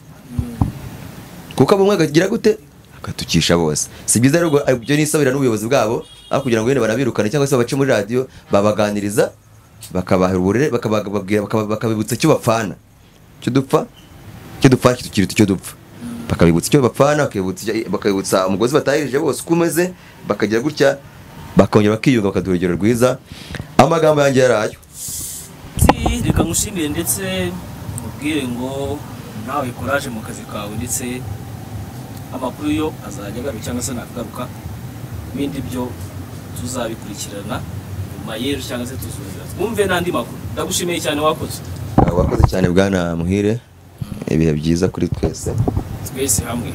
kuko abo umwe akagira gute akatukisha bose. Si byiza rero, ibyo nisabira n'ubuyobozi bwabo, aho kugira ngo wenda banabirukane cyangwa se babace muri radiyo, babaganiriza, bakabaha uburere, bakababwira, bakabibutsa icyo bapfana, icyo dupfa, icyo dupfa kiruta icyo dupfa. Bakabibutsa icyo bapfana, bakabibutsa umugozi batahirije bose uko umeze, bakagira gutya, bakongera bakiyunga, bakaduha urugero rwiza. Amagambo yanjye yarayo. Reka ngushimire ndetse ubwire ngo nawe courage mu kazi kawe, ndetse amakuru yo azajya agaruka cyangwa se nakagaruka, ibindi byo tuzabikurikirana nyuma y'ejo cyangwa se tuzongera twumve n'andi makuru. Ndagushimiye cyane, wakoze. Wakoze cyane Bwana Muhire, ibihe byiza kuri twese, twese hamwe.